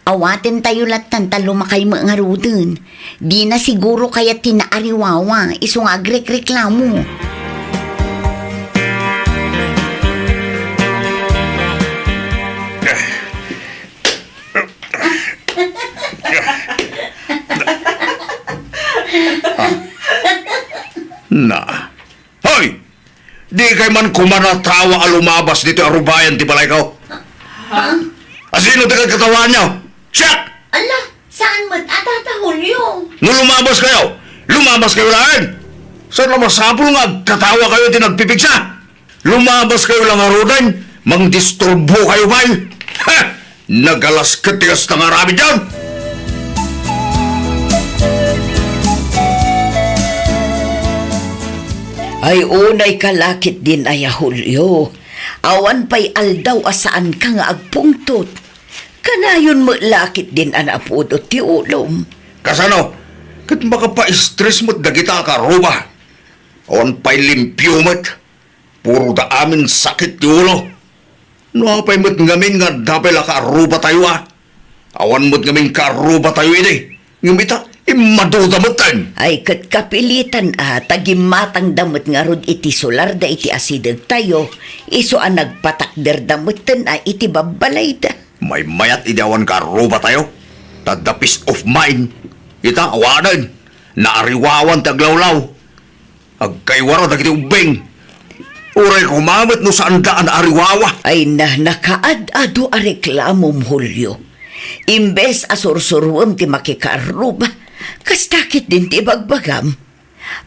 Awatentayo lattan ta lumakay met ngaruden. Dina siguro kayat ti naariwawa, isu nga agrekreklamo. Na. Hoy! Dikay man koma natawa a lumabas ditoy arubayan ti balayko? Ha? Asino ti kagkatawaanyo? Siak! Ala, saan met a, Tata Julio? No lumabas kayo, lumabas kayo laeng! Saan a masapul nga agkatawa kayo ti nagpipigsa? Lumabas kayo la ngaruden, mangdisturbo kayo pay. Ha! Nagalas ket ti kasta nga aramidyo. Ay, unay ka lakit din aya, Julio. Awan pay aldaw a saanka nga agpungtot. Kanayon met lakit din a napudot ti ulom. Kasano? Ket makapa-stress met dagita a karuba. Awan pay limpio met. Puro da amin sakit ti ulo. No apay met ngamin nga adda pay la kaarrubatayo a? Awan met ngamin kaarrubatayo idi. Ngem ita, immaduda metten. Ay, ket kapilitan a, ta gimmatangda met ngarud iti solar da iti asidegtayo, isu a nagpatakderda metten a iti babbalayda. Maymayat idi awan kaarrubatayo, ta adda peace of mind. Ita, awanen, naariwawan ti aglawlaw. Agkaywara dagiti ubbing. Uray koma met no saanda a naariwawa. Ay na, nakaad-adu a reklamom, Julio. Imbes a sursuruem ti makikaarruba, kasta ketdin ti ibagbagam.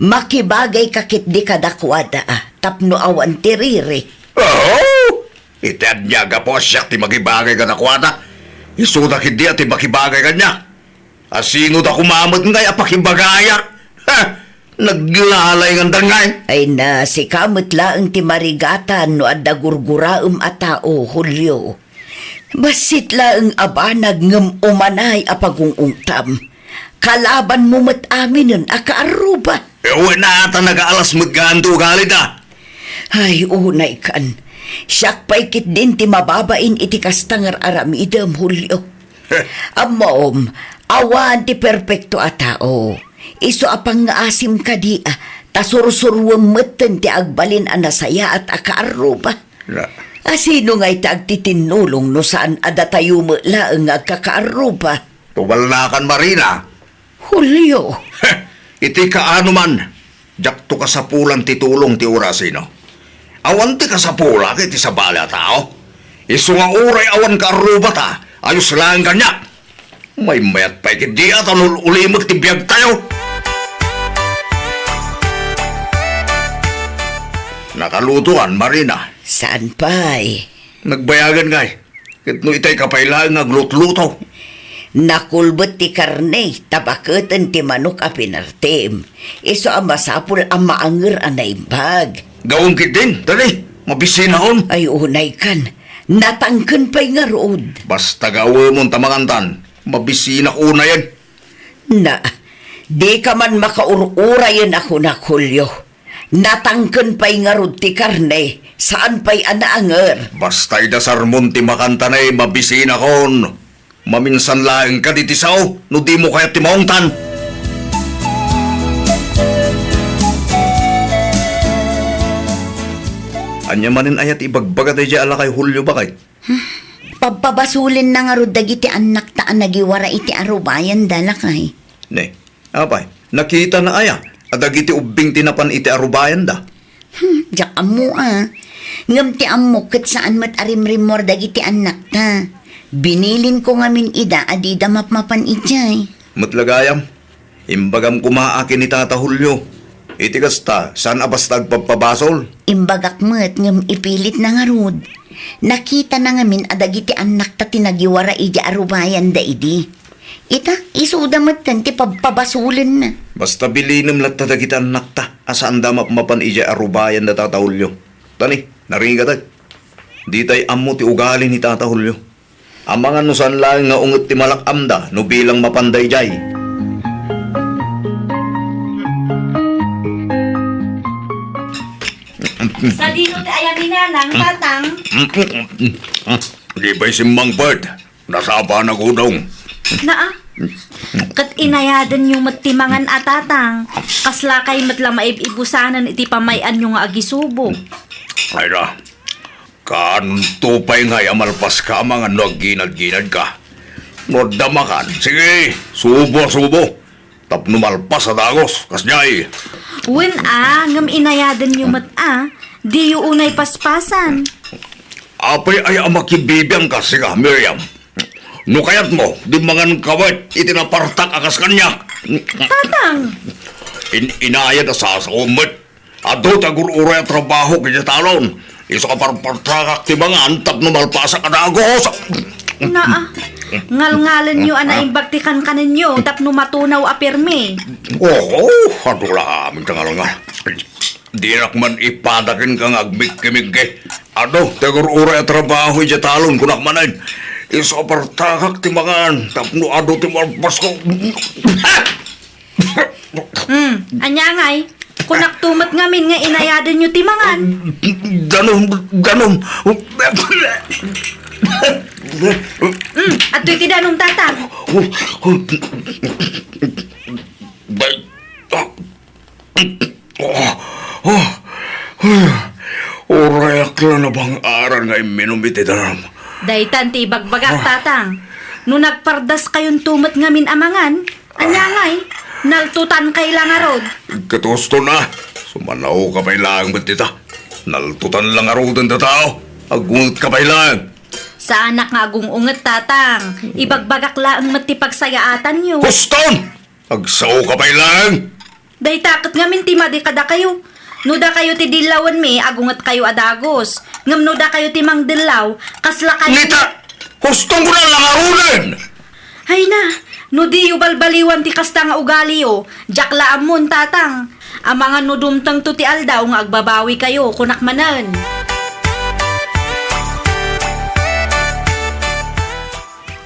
Makibagayka ketdi kadakuada a, tapno awan ti riri. Oh! Iti ania a gapu a siak ti makibagay kadakuada? Isuda ketdi a ti makibagay kaniak. Asino da koma met ngay a pakibagayak? Ha! Naglalay ngandan ngay? Ay na, sika met laeng ti marigatan no adda gurguraem a tao, Julio. Bassit laeng a banag ngem umanay a pagung-ungtam. Kalabanmo met aminen a kaarruba. E, wen a, ta nagaalas met gayam ti ugalida. Ay, unay kan. Siak pay ketdin ti mababain iti kasta nga ar-aramidem, Julio. Ammom, awan ti perpekto a tao. Isu a pangngaasim kadi a, ta sursuruem metten ti agbalin a nasayaat a kaarruba. Na. Asino ngay ti agtitinnulong no saan a datayo met laeng nga agkakaarruba? Tubalnakan, Marina. Julio. Iti kaano man, diakto kasapulan ti tulong ti urasino. Awan ti kasapulak iti sabali a tao. Isu nga uray awan kaarrubata, ayos laeng kaniak. Maymayat pay ketdi a ta nul-ulimek ti biagtayo. Nakalutoan, Marina. Saan pay? Nagbayagan ngay. Ket no itay ka pay laeng nga aglutluto. Nakulbet ti karne, ta baketen ti manok a pinartim. Isu a masapul a maanger a naimbag. Gaom ketdin, dali, mabisinaon. Ay, unay kan. Natangken pay ngarud. Basta gawemon ta mangantan, mabisinak unayen. Na, dika man makaur-urayen a kunak, Julio. Natangken pay ngarud ti karne, saan pay a naanger. Basta idasarmon ti makantanay, mabisinakon. Maminsan laeng kadi ti sao, no dimo kayat ti maungtan. Ania manen aya ti ibagbaga daydiay a lakay, Julio, baket? Hmm, Pabpabasolenna ngarud dagiti annakta a nagiwara iti arubayanda, lakay. Ne, apay, nakitana aya a dagiti ubbing ti napan iti arubayanda? Hmm, diak ammo a. Ngem ti ammok ket saan met a rimrimmuar dagiti annakta. Binilinko ngamin ida a dida mapmapan idiay. Met la gayam, imbagam koma a ken ni Tata Julio. Iti kasta, saan a basta agpabpabasol. Imbagak met ngem ipilitna ngarud. Nakitana ngamin a dagiti annakta ti nagiwara idiay arubayanda idi. Ita, isuda metten ti pabpabasolenna. Basta bilinem latta dagiti annakta a saanda mapmapan idiay arubayanda, Tata Julio. Tani, naringatek. Ditay ammo ti ugali ni Tata Julio. Amangan no saan laeng nga unget ti malak-amda no bilang mapanda idiay. Sadino ti ayaminanang, Tatang? Di pay simmangpet. Nasapa na gudong. Naa. Ket inayadenyo met ti mangan a, Tatang. Kaslakay met la maib-ibusanen iti pamay-anyo nga agisubo. Ay na. Kaanto pay ngay a malpaska a mangan no agginad-ginadka? No adda makan, sige, subo a subo. Tapno malpas a dagus, kasdiay. Wen a, ngem inayadenyo met a, diyo unay paspasan. Apay aya a makibibiangka, sika, Miriam? No kayatmo, di mangan kawet iti napartak a kas kaniak. Tatang! In-, inayad a sasaom met. Adu ti agur-uray a trabaho idiay talon. Isu a parpartakak ti mangan tapno malpasak a dagus. Naa, ngalngalenyo a naimbag ti kankanenyo tapno matunaw a pirmi. Oo, adu la amin ti ngalngal. Dinak man ipada kenka nga agmigkimigki. Adu ti agur-uray a trabaho idiay talon, kunak manen. Isu a partakak ti mangan tapno adu ti malpasko. Hmm, ania ngay? Kunakto met ngamin nga inayadenyo ti mangan. Danum, danum. Hmm, adtoy ti danum, Tatang. Bay-, ah, oh, oh, oh. Urayak la nabang-aran nga imminum iti danum. Daytan ti ibagbagak, Tatang. No nagpardaskayonto met ngamin a mangan, ania ngay? Naltotankay la ngarud. Ket husto na. Sumanaoka pay laeng met dita. Naltotan la ngaruden ti tao. Agungetka pay laeng. Saanak nga agung-unget, Tatang. Ibagbagak laeng met ti pagsayaatanyo. Huston! Agsaoka pay laeng. Dayta ket ngamin ti madi kadakayo. No dakayo ti dillawenmi, agungetkayo a dagus. Ngem no dakayo ti mangdillaw, kaslakayo. Nita! Hustongko na la ngaruden! Ay na, no diyo balbaliwan ti kasta nga ugaliyo, diak la ammon, Tatang. Amangan no dumtengto ti aldaw nga agbabawikayo, kunak manen.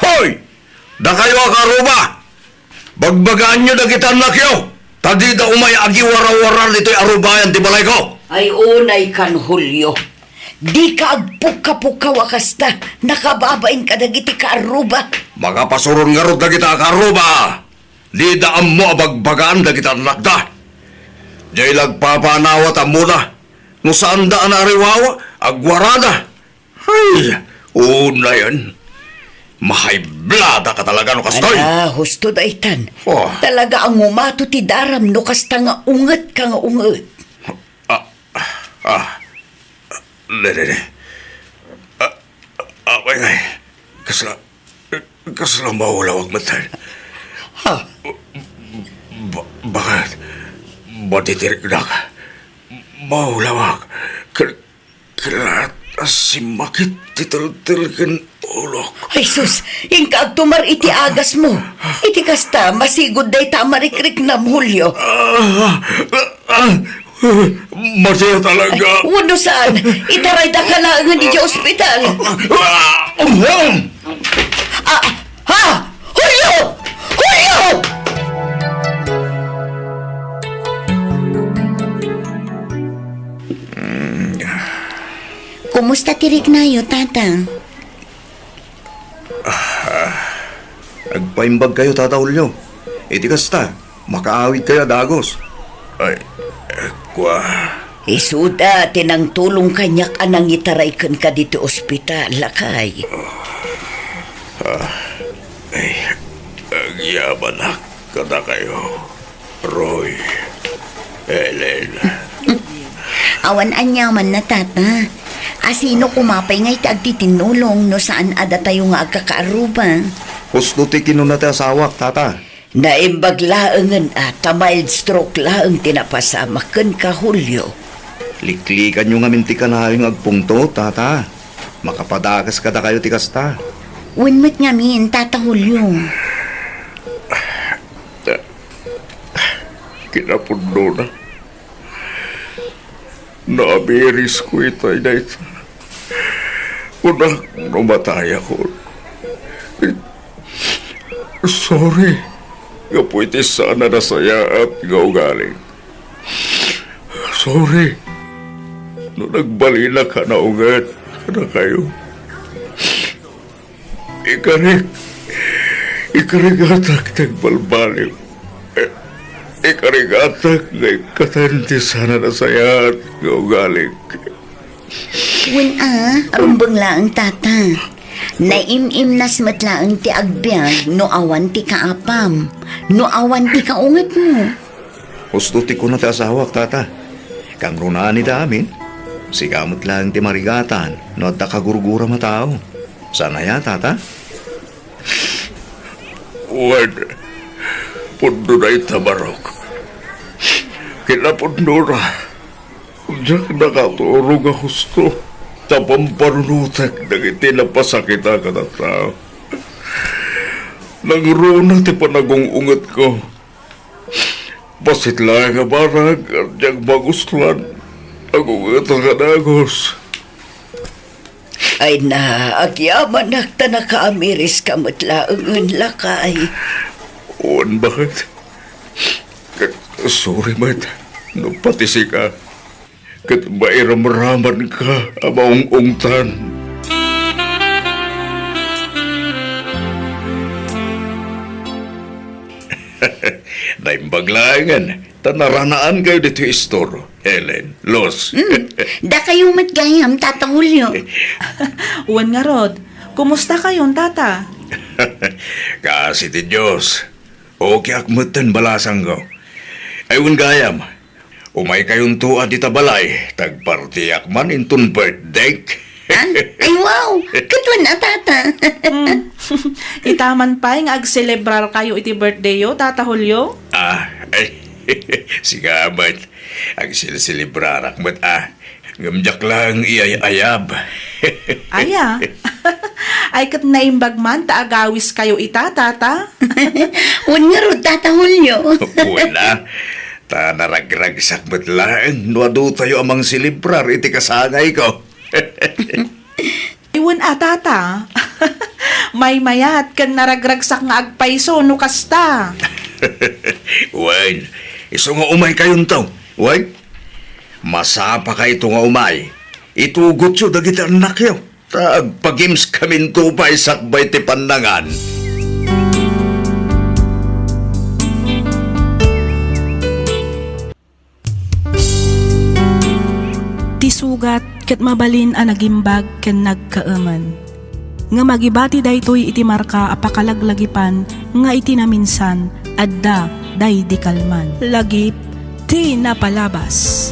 Hoy! Dakayo a kaarruba! Bagbagaanyo dagiti annakyo, ta dida umay agiwarawara ditoy arubayan ti balayko. Ay, unay kan Julio. Dika agpukkapukaw a kasta, nakababain kadagiti kaarruba. Makapasuron ngarud dagita a kaarruba. Dida ammo a bagbagaan dagiti annakda. Diay la agpapanawa ta ammona. No saanda a naariwawa, agwarada. Ay, unayen. Mahayblada ka talaga no kastoy. Ala, husto daytan. Oh. Talaga a ngumato ti daram no kasta nga unget ka nga unget. Ah, ah, ne, ne, ne. Ah, ah, way, way. Kasla, kasla maulawag met. Ha? Ba-, bakit? Maditirikdak. Maulawag. Kel-, Ket a simmakit ti teltel ken ulok. Ay sus, inka agtumar iti agasmo. Iti kasta, masigud dayta a marikriknam, Julio. Ah, ah, ah, madi talaga. Ay, wenno saan, itaraydaka laengen idiay ospital. Ah, ah, ah. Ah, ha! Julio! Julio! Kumusta ti riknayo, Tata? Ah, agpaimbagkayo, Tata Julio. Iti kasta, makaawidkayo a dagus. Ay, eh, kua. Isuda ti nangtulong kaniak a nangitaray kenka ditoy ospital, lakay. Ah, ay, agyamanak kadakayo, Roy, Helen. Awan aniamanna, Tata. Asino koma pay nga iti agtitinnulong no saan a datayo nga agkakaaruba? Husto ti kinuna ti asawak, Tata. Naimbag laengen a ta mild stroke laeng ti napasamak kenka, Julio. Liklikanyo ngamin ti kanayon nga agpungtot, Tata. Makapadakas kadakayo ti kasta. Wen met ngamin, Tata Julio. Kinapudnona, naamiris ko itay dayta. Kunak no matayakon. Sorry gapu iti saan a nasayaat nga ugali. Sorry no nagbalinak a naunget kadakayo. Ikarik, ikarigatak ti agbalbaliw. Ikarigatak nga ikkaten ti saan a nasayaat nga ugali. Wen a, rumbeng laeng, Tata. Naim-imnas met laeng ti agbiag no awan ti kaapam, no awan ti kaungetmo. Husto ti kuna ti asawak, Tata. Kangrunaan ita amin, sika met laeng ti marigatan no adda kagurguram a tao. Saan aya, Tata? Wen, pudno dayta, Barok. Kinapudnona, diak nakaturog a husto ta pampanunotek dagiti napasakitak a tattao. Nangruna ti panagung-ungetko. Bassit laeng a banag, diak magustuan. Agungetak a dagus. Ay na, agyamanak ta nakaamiriska met laengen, lakay. Wen, baket. Ket sorry met no pati sika ket mairamramanka a maung-ungtan. Naimbag laengen ta naranaankayo ditoy istor, Helen, Luz. Mm, dakayo met gayam, Tata Julio. Wen ngarud, kumustakayon, Tata? Kaasi ti Dios. Okeyak metten balasangko. Ay, wen gayam, umaykayonto a dita balay, ta agpartiak man inton birthdayk. Ah? Ay, wow! Ket wen a, Tata. Hmm. Ita man pay nga agselebrarkayo iti birthdayyo, Tata Julio? Ah, ay, sika met. Agsilselebrarak met a. Ngem diak laeng iyay-ayab. Aya? Ay, ket naimbag man ta agawiskayo ita, Tata? Wen ngarud, Tata Julio. Wen a, ta naragragsak met laeng no adutayo a mangselebrar iti kasangayko. Ay, wen a, Tata. Maymayat ken naragragsak nga agpayso no kasta. Wen, isu nga umaykayonto. Wen, masapakayto nga umay. Itugotyo dagiti annakyo, ta agpa-games kaminto pay sakbay ti pannangan. Ti sugat ket mabalin a nagimbag ken nagkaemen. Ngem agibati daytoy iti marka a pakalaglagipan nga iti naminsan, adda daydi kalman. Lagip ti napalabas.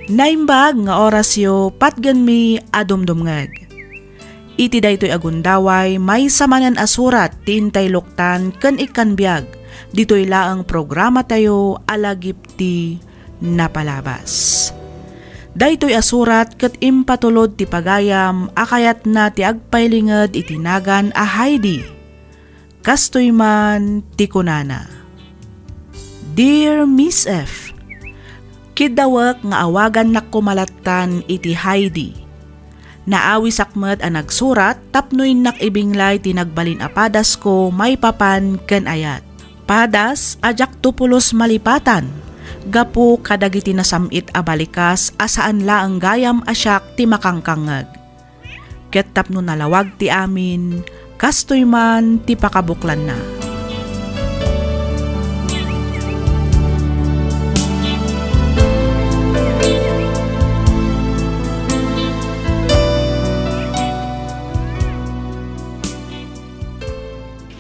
Naimbag nga orasyo, patgenmi a dumdumngeg. Iti daytoy a gundaway, maysa manen a surat ti intay luktan ken ikkan biag ditoy laeng programatayo a Lagip ti Napalabas. Daytoy a surat ket impatulod ti pagayam a kayatna ti agpaylinged iti nagan a Heidi. Kastoy man ti kunana, "Dear Miss F, kiddawek nga awagannak koma lattan iti Heidi. Naawisak met a nagsurat tapno innak ibinglay ti nagbalin a padasko maipapan ken ayat. Padas a diakto pulos malipatan gapu kadagiti nasam-it a balikas a saan laeng gayam a siak ti makangkangngeg. Ket tapno nalawag ti amin, kastoy man ti pakabuklanna."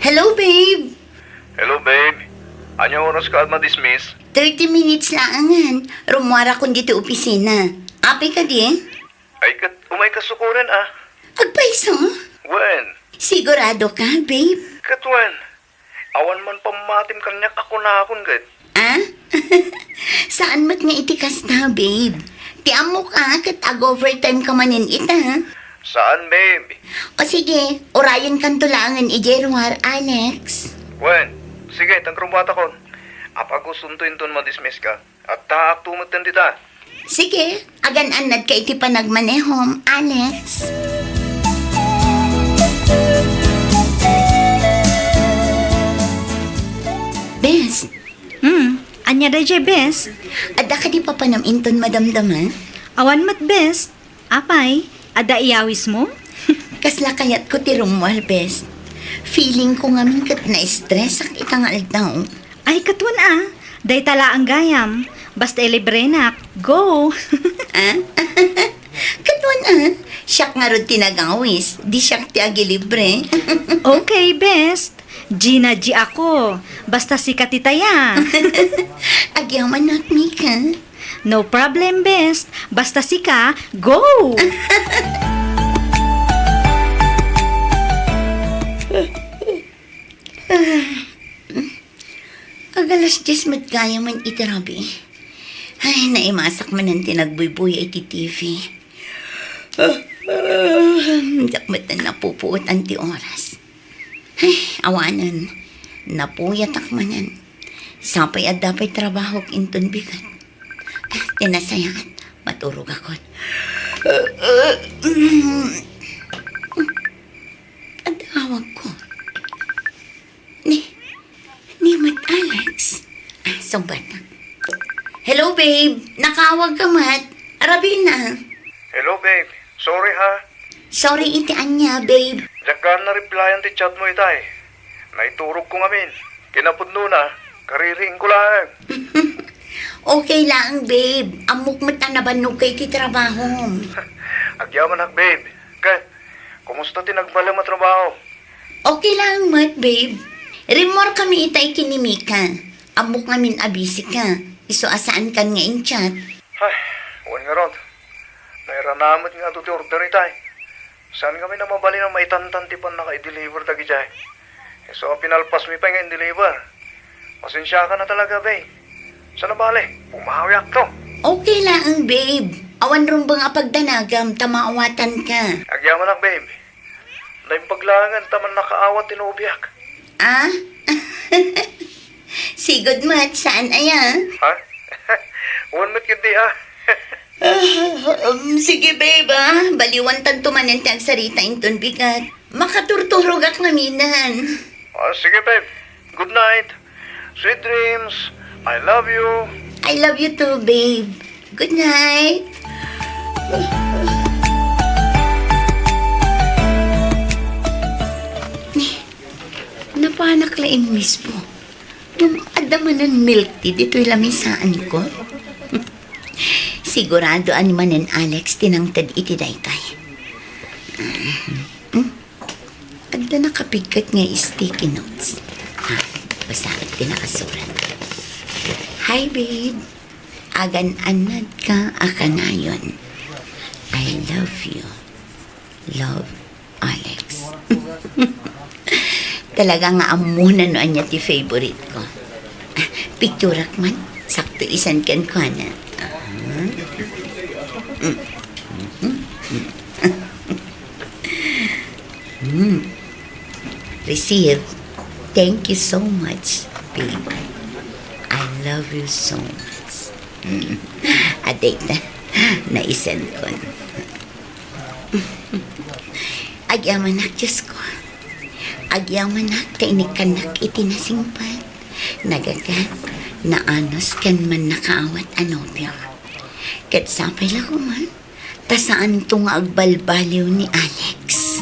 Hello, babe. Hello, babe. Ania oraska a madismiss? Thirty minutes laengen. Rummuarakon ditoy opisina. Apay kadi? Ay, ket umayka sukoren, a. Agpayso? Wen. Sigurado ka, babe? Ket wen. Awan man pammatim kaniak a kunakon ket. Ah? Saan met nga iti kasta, babe? Ti ammok a ket ag-overtime ka manen ita. Saan, babe? O sige, urayenkanto laengen idiay ruar, Alex. Wen, sige, ta agrummuatakon. Apay a gustonto inton madismiss ka? Addaakto metten dita. Sige, agan-annadka iti panagmanehom, Alex. Bes. Hmm, ania daydiay, Bes? Adda kadi papanam inton madamdama? Awan met, Bes. Apay, adda iyawismo? Kasla kayatko ti rummuar, Bes. Feeling ko ngamin ket na-stress-ak ita nga aldaw. Ay, ket wen a. Dayta laeng gayam. Basta ilibrenak. Go! Ah? Ket wen a. Siak ngarud ti nagawis. Di siak ti agilibre. Okay, best. Gina G ako. Basta sika ti taya. Agyamanak, Mika. No problem, best. Basta sika, go! Ag-alas dies met gayam iti rabii. Ay, naimasak manen ti nagbuybuya iti T V. Diak met napupuotan ti oras. Ay, awanen, napuyatak manen. Sapay adda pay trabahok inton bigat. Ay, ti nasayaat, maturogakon. Adda awagko. Ni, ni met Alex. Ah, sungbatak. Hello, babe. Nakaawagka met. Arabina. Hello, babe. Sorry, ha. Sorry iti ania, babe? Diak na-replyan ti chat mo itay. Naiturogko ngamin. Kinapudnona, kaririingko laeng. Okay laeng, babe. Ammok met a nabannogka iti trabahom. Agyamanak, babe. Ket, kumusta ti nagbalem a trabaho? Okay laeng met, babe. Rimmuarkami itay ken ni Mika. Ammok ngamin a busy ka. Isu a saankan nga in-chat. Ay, wen ngarud. Nairana met nga adu ti order itay. Saan ngamin a mabalin a maitantan ti pannaka-i-deliver dagidiay. Isu a pinalpasmi pay nga in-deliver. Pasensiakan a talaga, babe. Sana bale, bumawiakto. Okay laeng, babe. Awan rumbeng a pagdanagam ta maawatanka. Agyamanak, babe. Naimbag laengen ta mannakaawat ti nobiak. Ah? Sigud met, saan aya? Ha? Wen met ketdi, ah. Ah, um, sige, babe, ah. Baliwantanto manen ti agsarita inton bigat. Makaturturogak ngaminen. Ah, sige, babe. Good night. Sweet dreams. I love you. I love you too, babe. Good night. Ni, napanak laeng mismo. Ngem adda manen milk tea ditoy lamisaanko. Sigurado a ni manen Alex ti nangted iti daytoy. Hmm? Adda nakapigket nga sticky notes. Ah, basaek ti nakasurat. Hi, babe. Agan-annadka a kanayon. I love you. Love, Alex. Talaga nga ammona no ania ti favorite ko. Ah, picturak man. Sakto isan kenkuana. Ah. Mm. Mm. Receive. Thank you so much, babe. I love you so much. Mm. Adayta, naisenkon. Agyamanak, Diosko. Agyamanak ta inikkannak iti nasingpet, nagagat, naanus ken mannakaawat a nobio. Ket sapay la koma, ta saanto nga agbalbaliw ni Alex.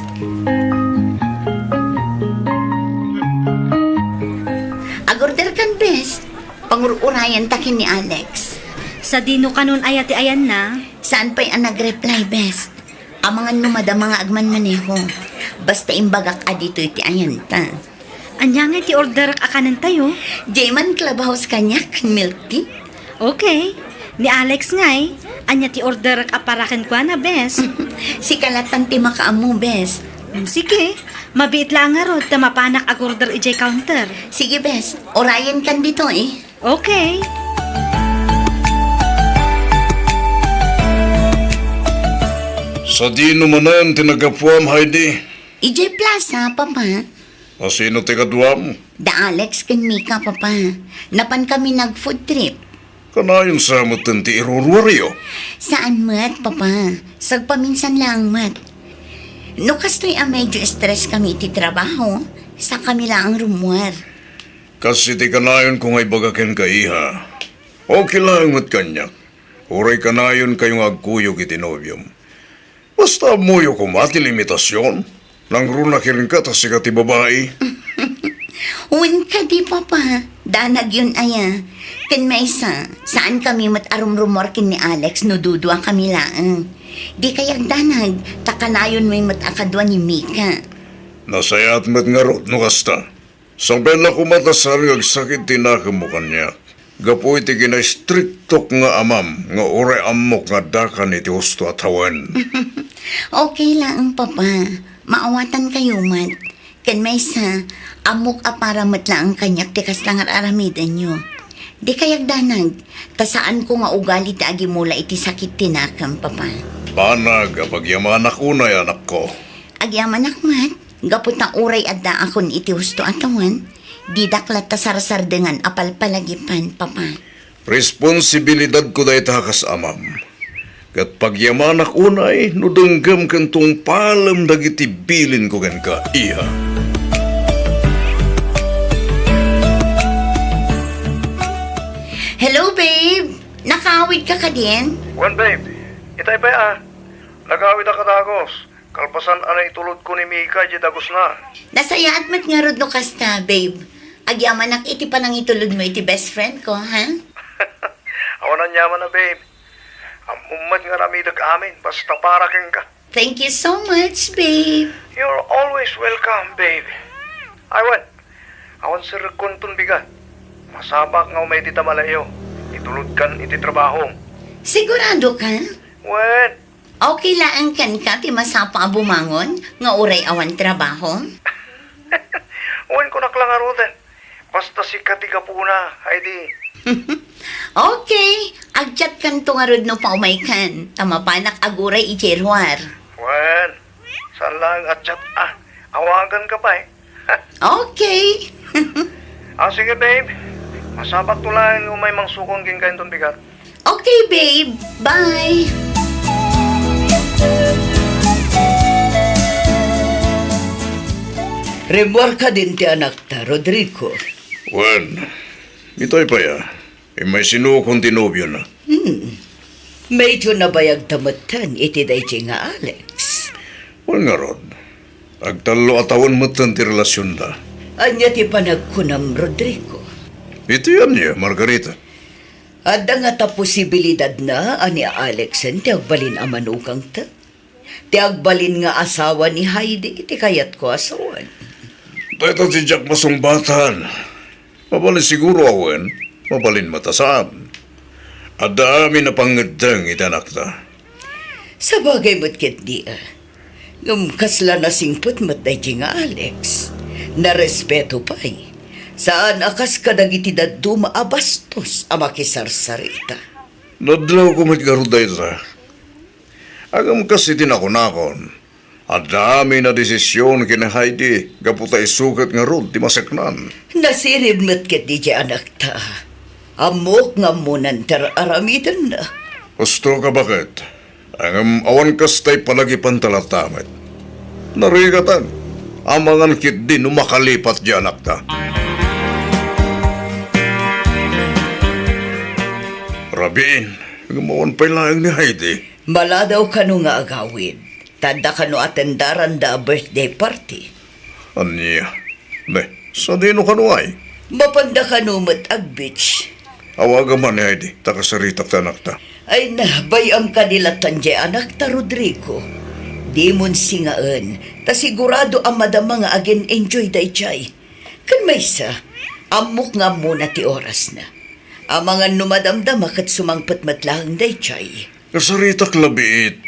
Agorder kan, bes. Pangur-urayanta ken ni Alex. Sadino kanon aya ti ayanna? Saan pay a nag-reply, bes. Amangan no madama nga agmanmaneho. Basta imbagak a ditoy ti ayanta. Ania ngay ti orderek a kanentayo? Diay man clubhouse kaniak ken milk tea. Okay. Ni Alex ngay, ania ti orderek a para kenkuana, bes? Sika lattan ti makaammo, bes. Mm, sige. Mabiit laeng ngarud ta mapanak agorder idiay counter. Sige, bes. Urayenkan ditoy. Okay. Sadino manen ti naggapuam, Heidi? Idiay plaza, Papa. A sino ti kaduam? Da Alex ken Mika, Papa. Napan kami nag-food trip. Kanayon sa metten ti iruruaryo? Saan met, Papa. Sagpaminsan laeng met. No kastoy a medyo stress kami iti trabaho, sa kami laeng rummuar. Kas iti kanayonko nga ibaga kenka, iha. Okay laeng met kaniak. Uray kanayonkayo nga agkuyog iti nobiom. Basta ammoyo koma ti limitasion. Nangruna kenka ta sika ti babai. Wen kadi, Papa. Danagyon aya. Ken maysa, saan kami met a rumrummuar ken ni Alex no dudua kami laeng. Di kay agdanag, ta kanayon met a kadua ni Mika. Nasayaat met ngarud no kasta. Sabella koma ta saan nga agsakit ti nakemmo kaniak gapu iti kinaistriktok nga amam nga uray ammok nga addakan iti husto a tawen. Okay laeng, Papa. Maawatankayo met. Ken maysa, ammok a para met laeng kaniak ti kasta nga ar-aramidenyo. Di kay agdanag, ta saanko nga ugali ti agimula iti sakit ti nakem, Papa. Banag a pagyamanak unay, anakko. Agyamanak met. Gapu ta uray addaakon iti husto a tawen, didak latta sarsardengan a palpalagipan, Papa. Responsibilidadko dayta kas amam. Ket pagyamanak unay no denggem ken tungpalem dagiti bilinko kenka, iha. Hello, babe! Nakaawidka kadin? Wen, babe. Itay pay a. Nagawid a kadagos. Kalpasan a naitulodko ni Mika idiay dagosna. Nasayaat met ngarud no kasta, babe. Agyamanak iti panangitulodmo iti best friend ko, ha? Awan aniaman a, babe. Ammom met nga aramidek amin, basta para kenka. Thank you so much, babe. You're always welcome, babe. Ay, wen, awan serrekkonton bigat. Masapulak nga umay dita malayo. Itulodkan iti trabahom. Sigurado ka? Wen, Okay laeng kenka ti masapul a bumangon nga uray awan trabaho? Wen, kunak la ngaruden. Basta sika ti gapuna, Heidi. Okay, ag-chatkanto ngarud no paumaykan, ta mapanak aguray idiay ruar. Wen, saan laeng a-chat a. Awaganka pay. Okay. Ah, sige, babe. Masapulakto laeng umay mangsukon kenka inton bigat. Okay, babe. Bye. Rimmuar kadin ti anakta, Rodrigo. Wen, itay pay a. Immay sinukon ti nobiona. Hmm. Medyo nabayagta metten iti daydiay nga Alex. Wen ngarud, agtallo a tawen metten ti relasionda. Ania ti panagkunam, Rodrigo? Iti ania, Margarita? Adda ngata posibilidadna a ni Alexen ti agbalin a manukangta? Ti agbalin nga asawa ni Heidi ti kayatko a sawen. Dayta ti diak masungbatan. Mabalin siguro a wen, mabalin met a saan. Adda amin a pangngeddeng iti anakta. Sabagay met ketdi a. Ngem kasla nasingpet met daydi nga Alex. Narespeto pay. Saan a kas kadagiti dadduma a bastos a makisarsarita. Nadlawko met ngarud dayta. Ngem kas iti nakunakon, adda amin a desision ken ni Heidi gapu ta isu ket ngarud ti maseknan. Nasirib met ketdi diay anakta. Ammok nga ammonan ti ar-aramidenna. Husto ka, baket. Ngem awan kasta a palagipanta latta met. Narigatan. Amangan ketdi no makalipat diay anakta. Rabiin, ngem awan pay laeng ni Heidi. Maladaw kano nga agawid, ta adda kano atendaranda a birthday party. Ania? Ne, sadino kano ngay? Mapanda kano met ag-beach. Awagam man ni Heidi, ta kasaritak ti anakta. Ay na, bay-am kadi lattan diay anakta, Rodrigo. Dimon singaen, ta sigurado a madama nga agin-enjoy daydiay. Ken maysa, ammok nga ammona ti orasna. Amangan no madamdama ket sumangpet met laeng daydiay. Nasaritak la biit.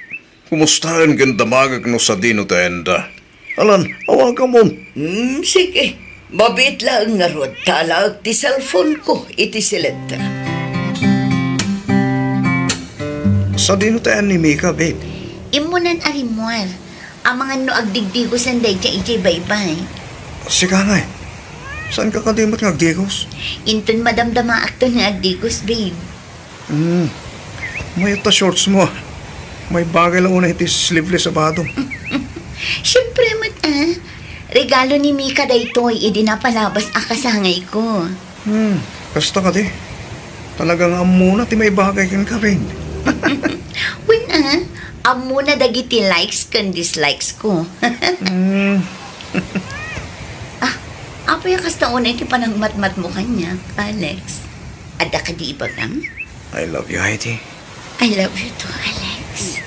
Kumustaen ken damagek no sadino ti ayanda? Alan, awagamon. Hmm, sige. Mabiit laeng ngarud ta alaek ti cellphone ko iti siletta. Sadino ti ayan ni Mika, babe? Immunan a rimmuar. Amangan no agdigdigosen daydiay idiay baybay. Sika ngay. Saan ka kadi met nga agdigos? Inton madamdamaakton nga agdigos, babe. Hmm. Mayat ta shorts mo, ah. Maibagay la unay iti sleeveless a bado. Siyempre met, ah. Regalo ni Mika daytoy idi napalabas a kasangayko. Hmm. Kasta kadi. Talaga nga ammona ti maibagay kenka, babe. Wen, ah. Ammona dagiti likes ken dislikes ko. Hmm. Ah, apay a kasta unay ti panangmatmatmo kaniak, Alex? Adda kadi ibagam? I love you, Heidi. I love you too, Alex.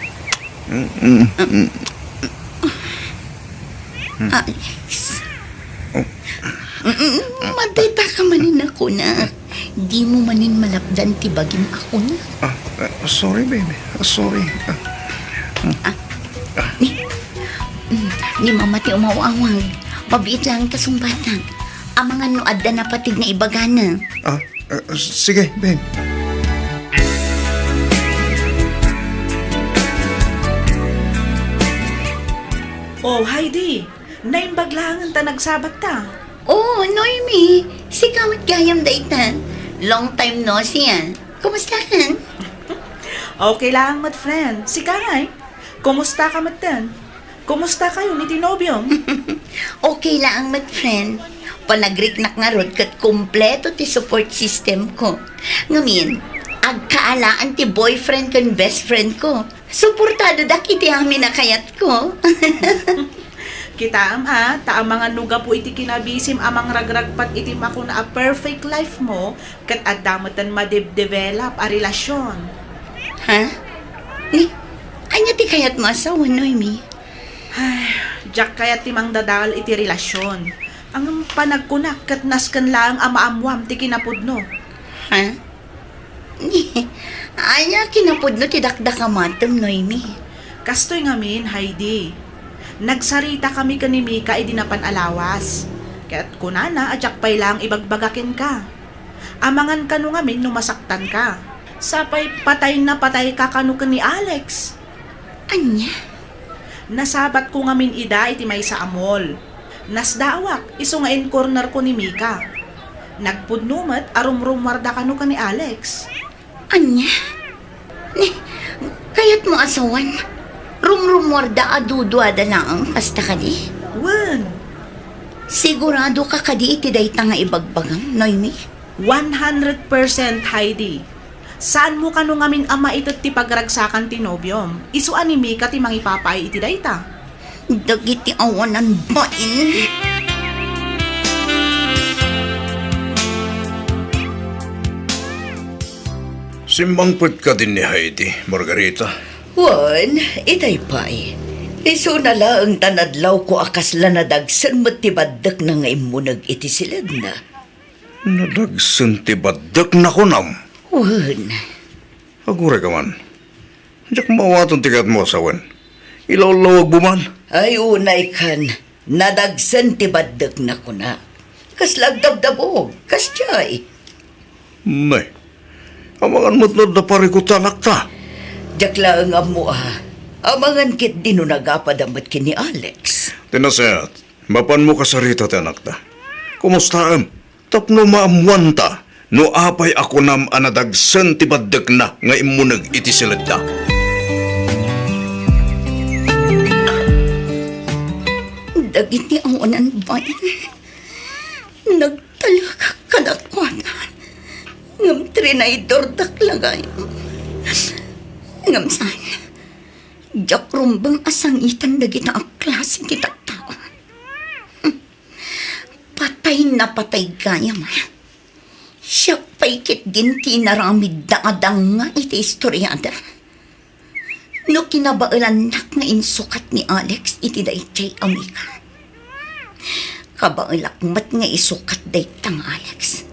Mm, mm, mm. Alex. Oh. Mm, mm, madayta ka manen a kunak. Dimo manen malapdan ti bagim a kunak. Ah, ah, sorry, baby. Ah, sorry. Ah. Ah. Ni, mm, ni Mama ti umawawag. Mabiit laeng ta sungbatak. Amangan no adda napateg nga ibagana. Ah, Ah, sige, babe. Oh, Heidi, naimbag laengen ta nagsabatta. Oh, Noemi, sika met gayam dayta. Long time no see, ah. Kumusta ka? Okay laeng met, friend. Sika ngay? Kumusta ka metten? Kumusta kayo ni ti nobiom? Okay laeng met, friend. Panagriknak ngarud ket kompleto ti support system ko. Ngamin, agkaalaan ti boyfriend ken best friend ko. Suportadodak iti amin a kayatko. Kitaem a, ta amangan no gapu iti kinabisim a mangragragpat iti makuna a perfect life mo, ket adda metten madebdevelop a relasyon. Ha? Ni, ania ti kayatmo a sawen, Noemi? Ay, diak kayat ti mangdadael iti relasyon. Ngem panagkunak ket nasken laeng a maammoam ti kinapudno. Ha? Ania kinapudno ti dakdakamatem, Noemi? Kastoy ngamin, Heidi. Nagsaritakami ken ni Mika idi napan a lawas. Ket kunana a diak pay laeng ibagbaga kenka. Amangan kano ngamin no masaktanka. Sapay patay na patay ka kano ken ni Alex. Ania? Nasabatko ngamin ida iti maysa a mall. Nasdaawak, isu nga in-cornerko ni Mika. Nagpudno met a rumrummuarda kano ken ni Alex. Ania? Ni, kayatmo a sawen? Rumrummuarda a duduada laeng, kasta kadi? Wen. Sigurado ka kadi iti dayta nga ibagbagam, Noemi? One hundred percent, Heidi. Saanmo kano ngamin a maited ti pagragsakan ti nobiom? Isu a ni Mika ti mangipapaay iti dayta. Dagiti awanan bain. Simmangpet kadi ni Heidi, Margarita? Wen, itay pay. Isuna laeng ta nadlawko a kasla nadagsen met ti baddekna nga immuneg iti siledna. Nadagsen ti baddekna, kunam? Wen. Aguray ka man. Diak maawaten ti kayatmo a sawen. Ilawlawagmo man. Ay, unay kan. Nadagsen ti baddekna, kuna. Kasla agdabdabog, kasdiay. Nay, amangan met no adda parikut ti anakta. Diak laeng ammo a. Amangan ketdi no nagapada met ken ni Alex. Ti nasayaat, mapanmo kasarita ti anakta. Kumustaem? Tapno maammuanta no apay a kunam a nadagsen ti baddekna nga immuneg iti siledda. Dagiti awanan bain, nagtalekak kadakuada, ngem trinaydordak la gayam. Ngem saan, diak rumbeng a sangitan dagita a klase ti tattao. Patay na patay gayam. Siak pay ketdin ti inaramidda a danga iti istoriada. No kinabaelannak nga insukat ni Alex iti daydiay a Mika, Kabaelak met nga isukat dayta nga Alex.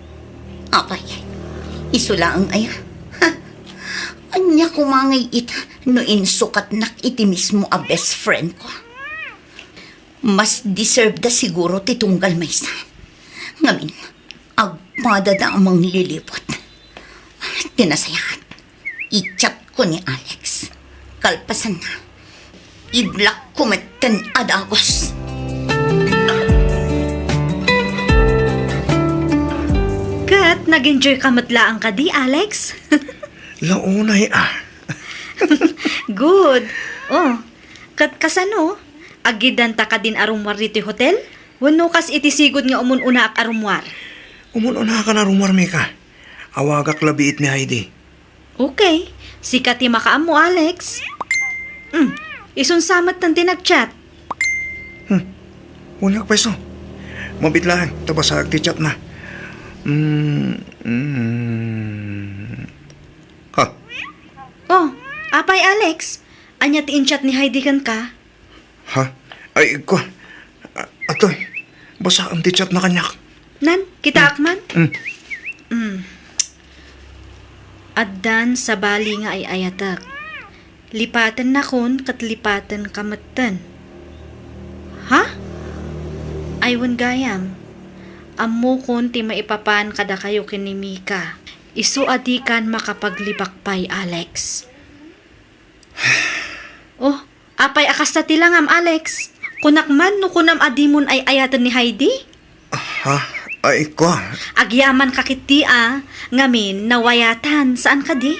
Apay, isu laeng aya? Ha? Ania koma ngay ita no insukatnak iti mismo a best friend ko? Mas deserve da siguro ti tunggal maysa. Ngamin, agpadada a manglilibot. Ti nasayaat, i-chat ko ni Alex. Kalpasanna, i-block ko metten a dagus. Ket nag-enjoy ka met laeng kadi, Alex? Launay, ah. Good. Oh, ket kasano? Aggidanta kadin a rummuar ditoy hotel? Wenno kas iti sigud nga umun-unaak a rummuar? Umun-unakan a rummuar, Mika. Awagak la biit ni Heidi. Okay. Sika ti makaammo, Alex. Hmm. Isun sa metten ti nag-chat. Hmm. Wen nga payso. Mabiit laeng ta basaek ti chatna. Hmm. Hmm. Ha? Oh, apay, Alex? Ania ti in-chat ni Heidi kenka? Ha? Ay, ko. A-, atoy, basaem ti chatna kaniak. Nan, kitaak man? Mm. Mm. Addan sabali nga ay-ayatek. Lipatennakon ket lipatenka metten. Ha? Ay, wen gayam. Ammokon ti maipapan kadakayo ken ni Mika. Isu a dikan makapaglibak pay, Alex. Oh, apay a kasta ti langam, Alex? Kunak man no kunam a dimon ay-ayaten ni Heidi? Ha? Ay, ko. Agyamanka ketdi a, ngamin, nawayatan, saan kadi?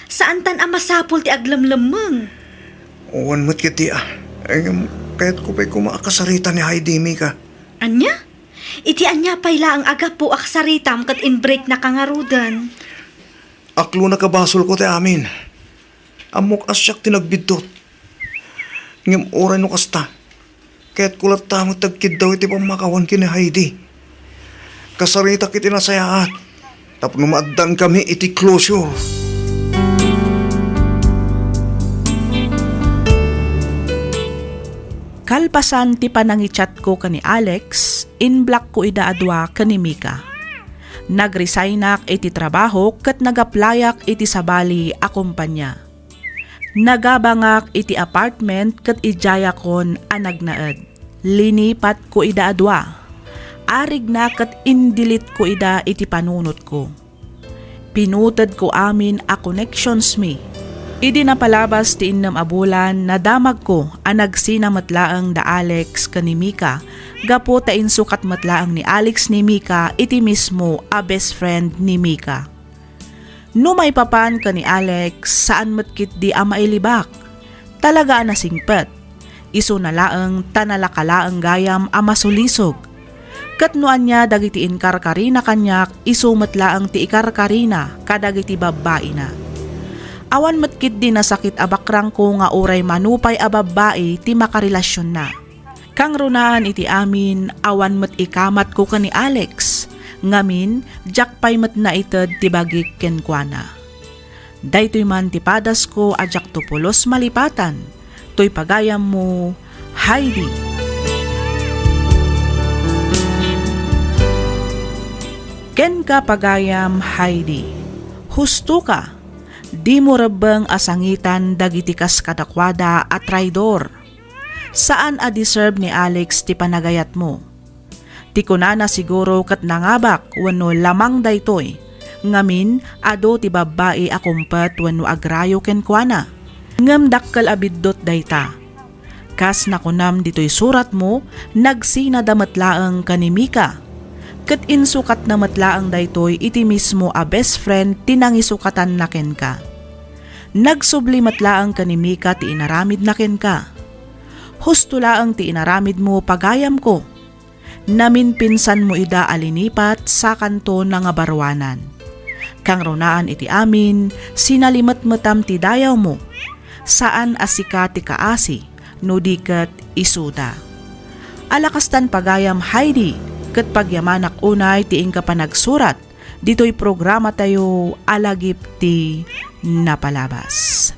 Saantan a masapul ti aglemlemmeng. Wen met ketdi a. Ay, ngem, kayatko pay koma a kasarita ni Heidi, Mika. Ania? Iti ania pay laeng a gapu a kasaritam ket in-breaknaka ngaruden? Aklona kabasolko ti amin. Ammok a siak ti nagbiddut. Ngem uray no kasta, kayatko latta met ti agkiddaw iti pammakawan ken ni Heidi. Kasaritak iti nasayaat tapno maaddankami iti closure. Kalpasan ti panangichatko ken ni Alex, in-blockko ida a dua ken ni Mika. Nag-resignak iti trabahok ket nag-applyak iti sabali a kompania. Nagabangak iti apartment ket idiayakon a nagnaed. Linipatko ida a dua. Arigna ket in-delete-ko ida iti panunotko. Pinutedko amin a connections mi. Idi napalabas ti innem a bulan, nadamagko a nagsina met laeng da Alex ken ni Mika gapu ta insukat met laeng ni Alex ni Mika iti mismo a best friend ni Mika. No maipapan ken ni Alex, saan met ketdi a mailibak. Talaga a nasingpet. Isuna laeng ta nalaka laeng gayam a masulisog. Ket no ania dagiti inkarkarina kaniak, isu met laeng ti ikarkarina kadagiti babbaina. Awan met ketdi nasakit a bakrangko nga uray mano pay a babbai ti makarelasionna. Kangrunaan iti amin, awan met ikamatko ken ni Alex. Ngamin, diak pay met naited ti bagik kenkuana. Daytoy man ti padasko a diakto pulos malipatan. Toy pagayammo, Heidi. Kenka, pagayam Heidi, hustoka. Dimo rebbeng a sangitan dagiti kas kadakuada a traidor. Saan a deserve ni Alex ti panagayatmo. Ti kunana siguro ket nangabak wenno lamang daytoy. Ngamin, adu ti babbai a kumpet wenno agrayo kenkuana. Ngem dakkel a biddut dayta. Kas nakunam ditoy suratmo, nagsinada met laeng ken ni Mika. Ket insukatna met laeng daytoy iti mismo a best friend ti nangisukatanna kenka. Nagsubli met laeng ken ni Mika ti inaramidna kenka. Husto laeng ti inaramidmo, pagayamko. Naminpinsanmo ida a linipat sakanto nangabaruanan. Kangrunaan iti amin, sinalimetmetam ti dayawmo. Saan a sika ti kaasi, no di ket isuda. Ala kastan, pagayam Heidi, ket pagyamanak unay ti inka panagsurat ditoy programatayo a lagip ti napalabas.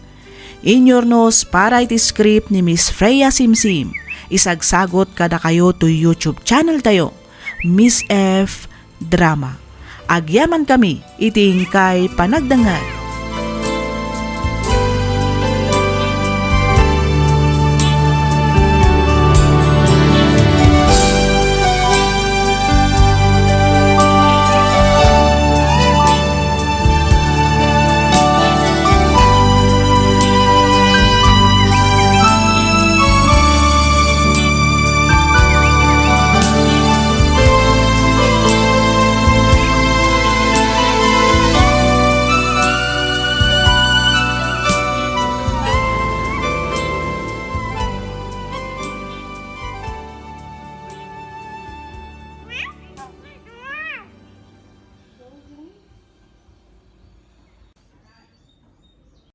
Inyurnos para iti script ni Miss Freya Simsim, isagsagot kadakayo toy YouTube channel tayo, Miss F Drama. Agyamankami iti inkay panagdengngeg.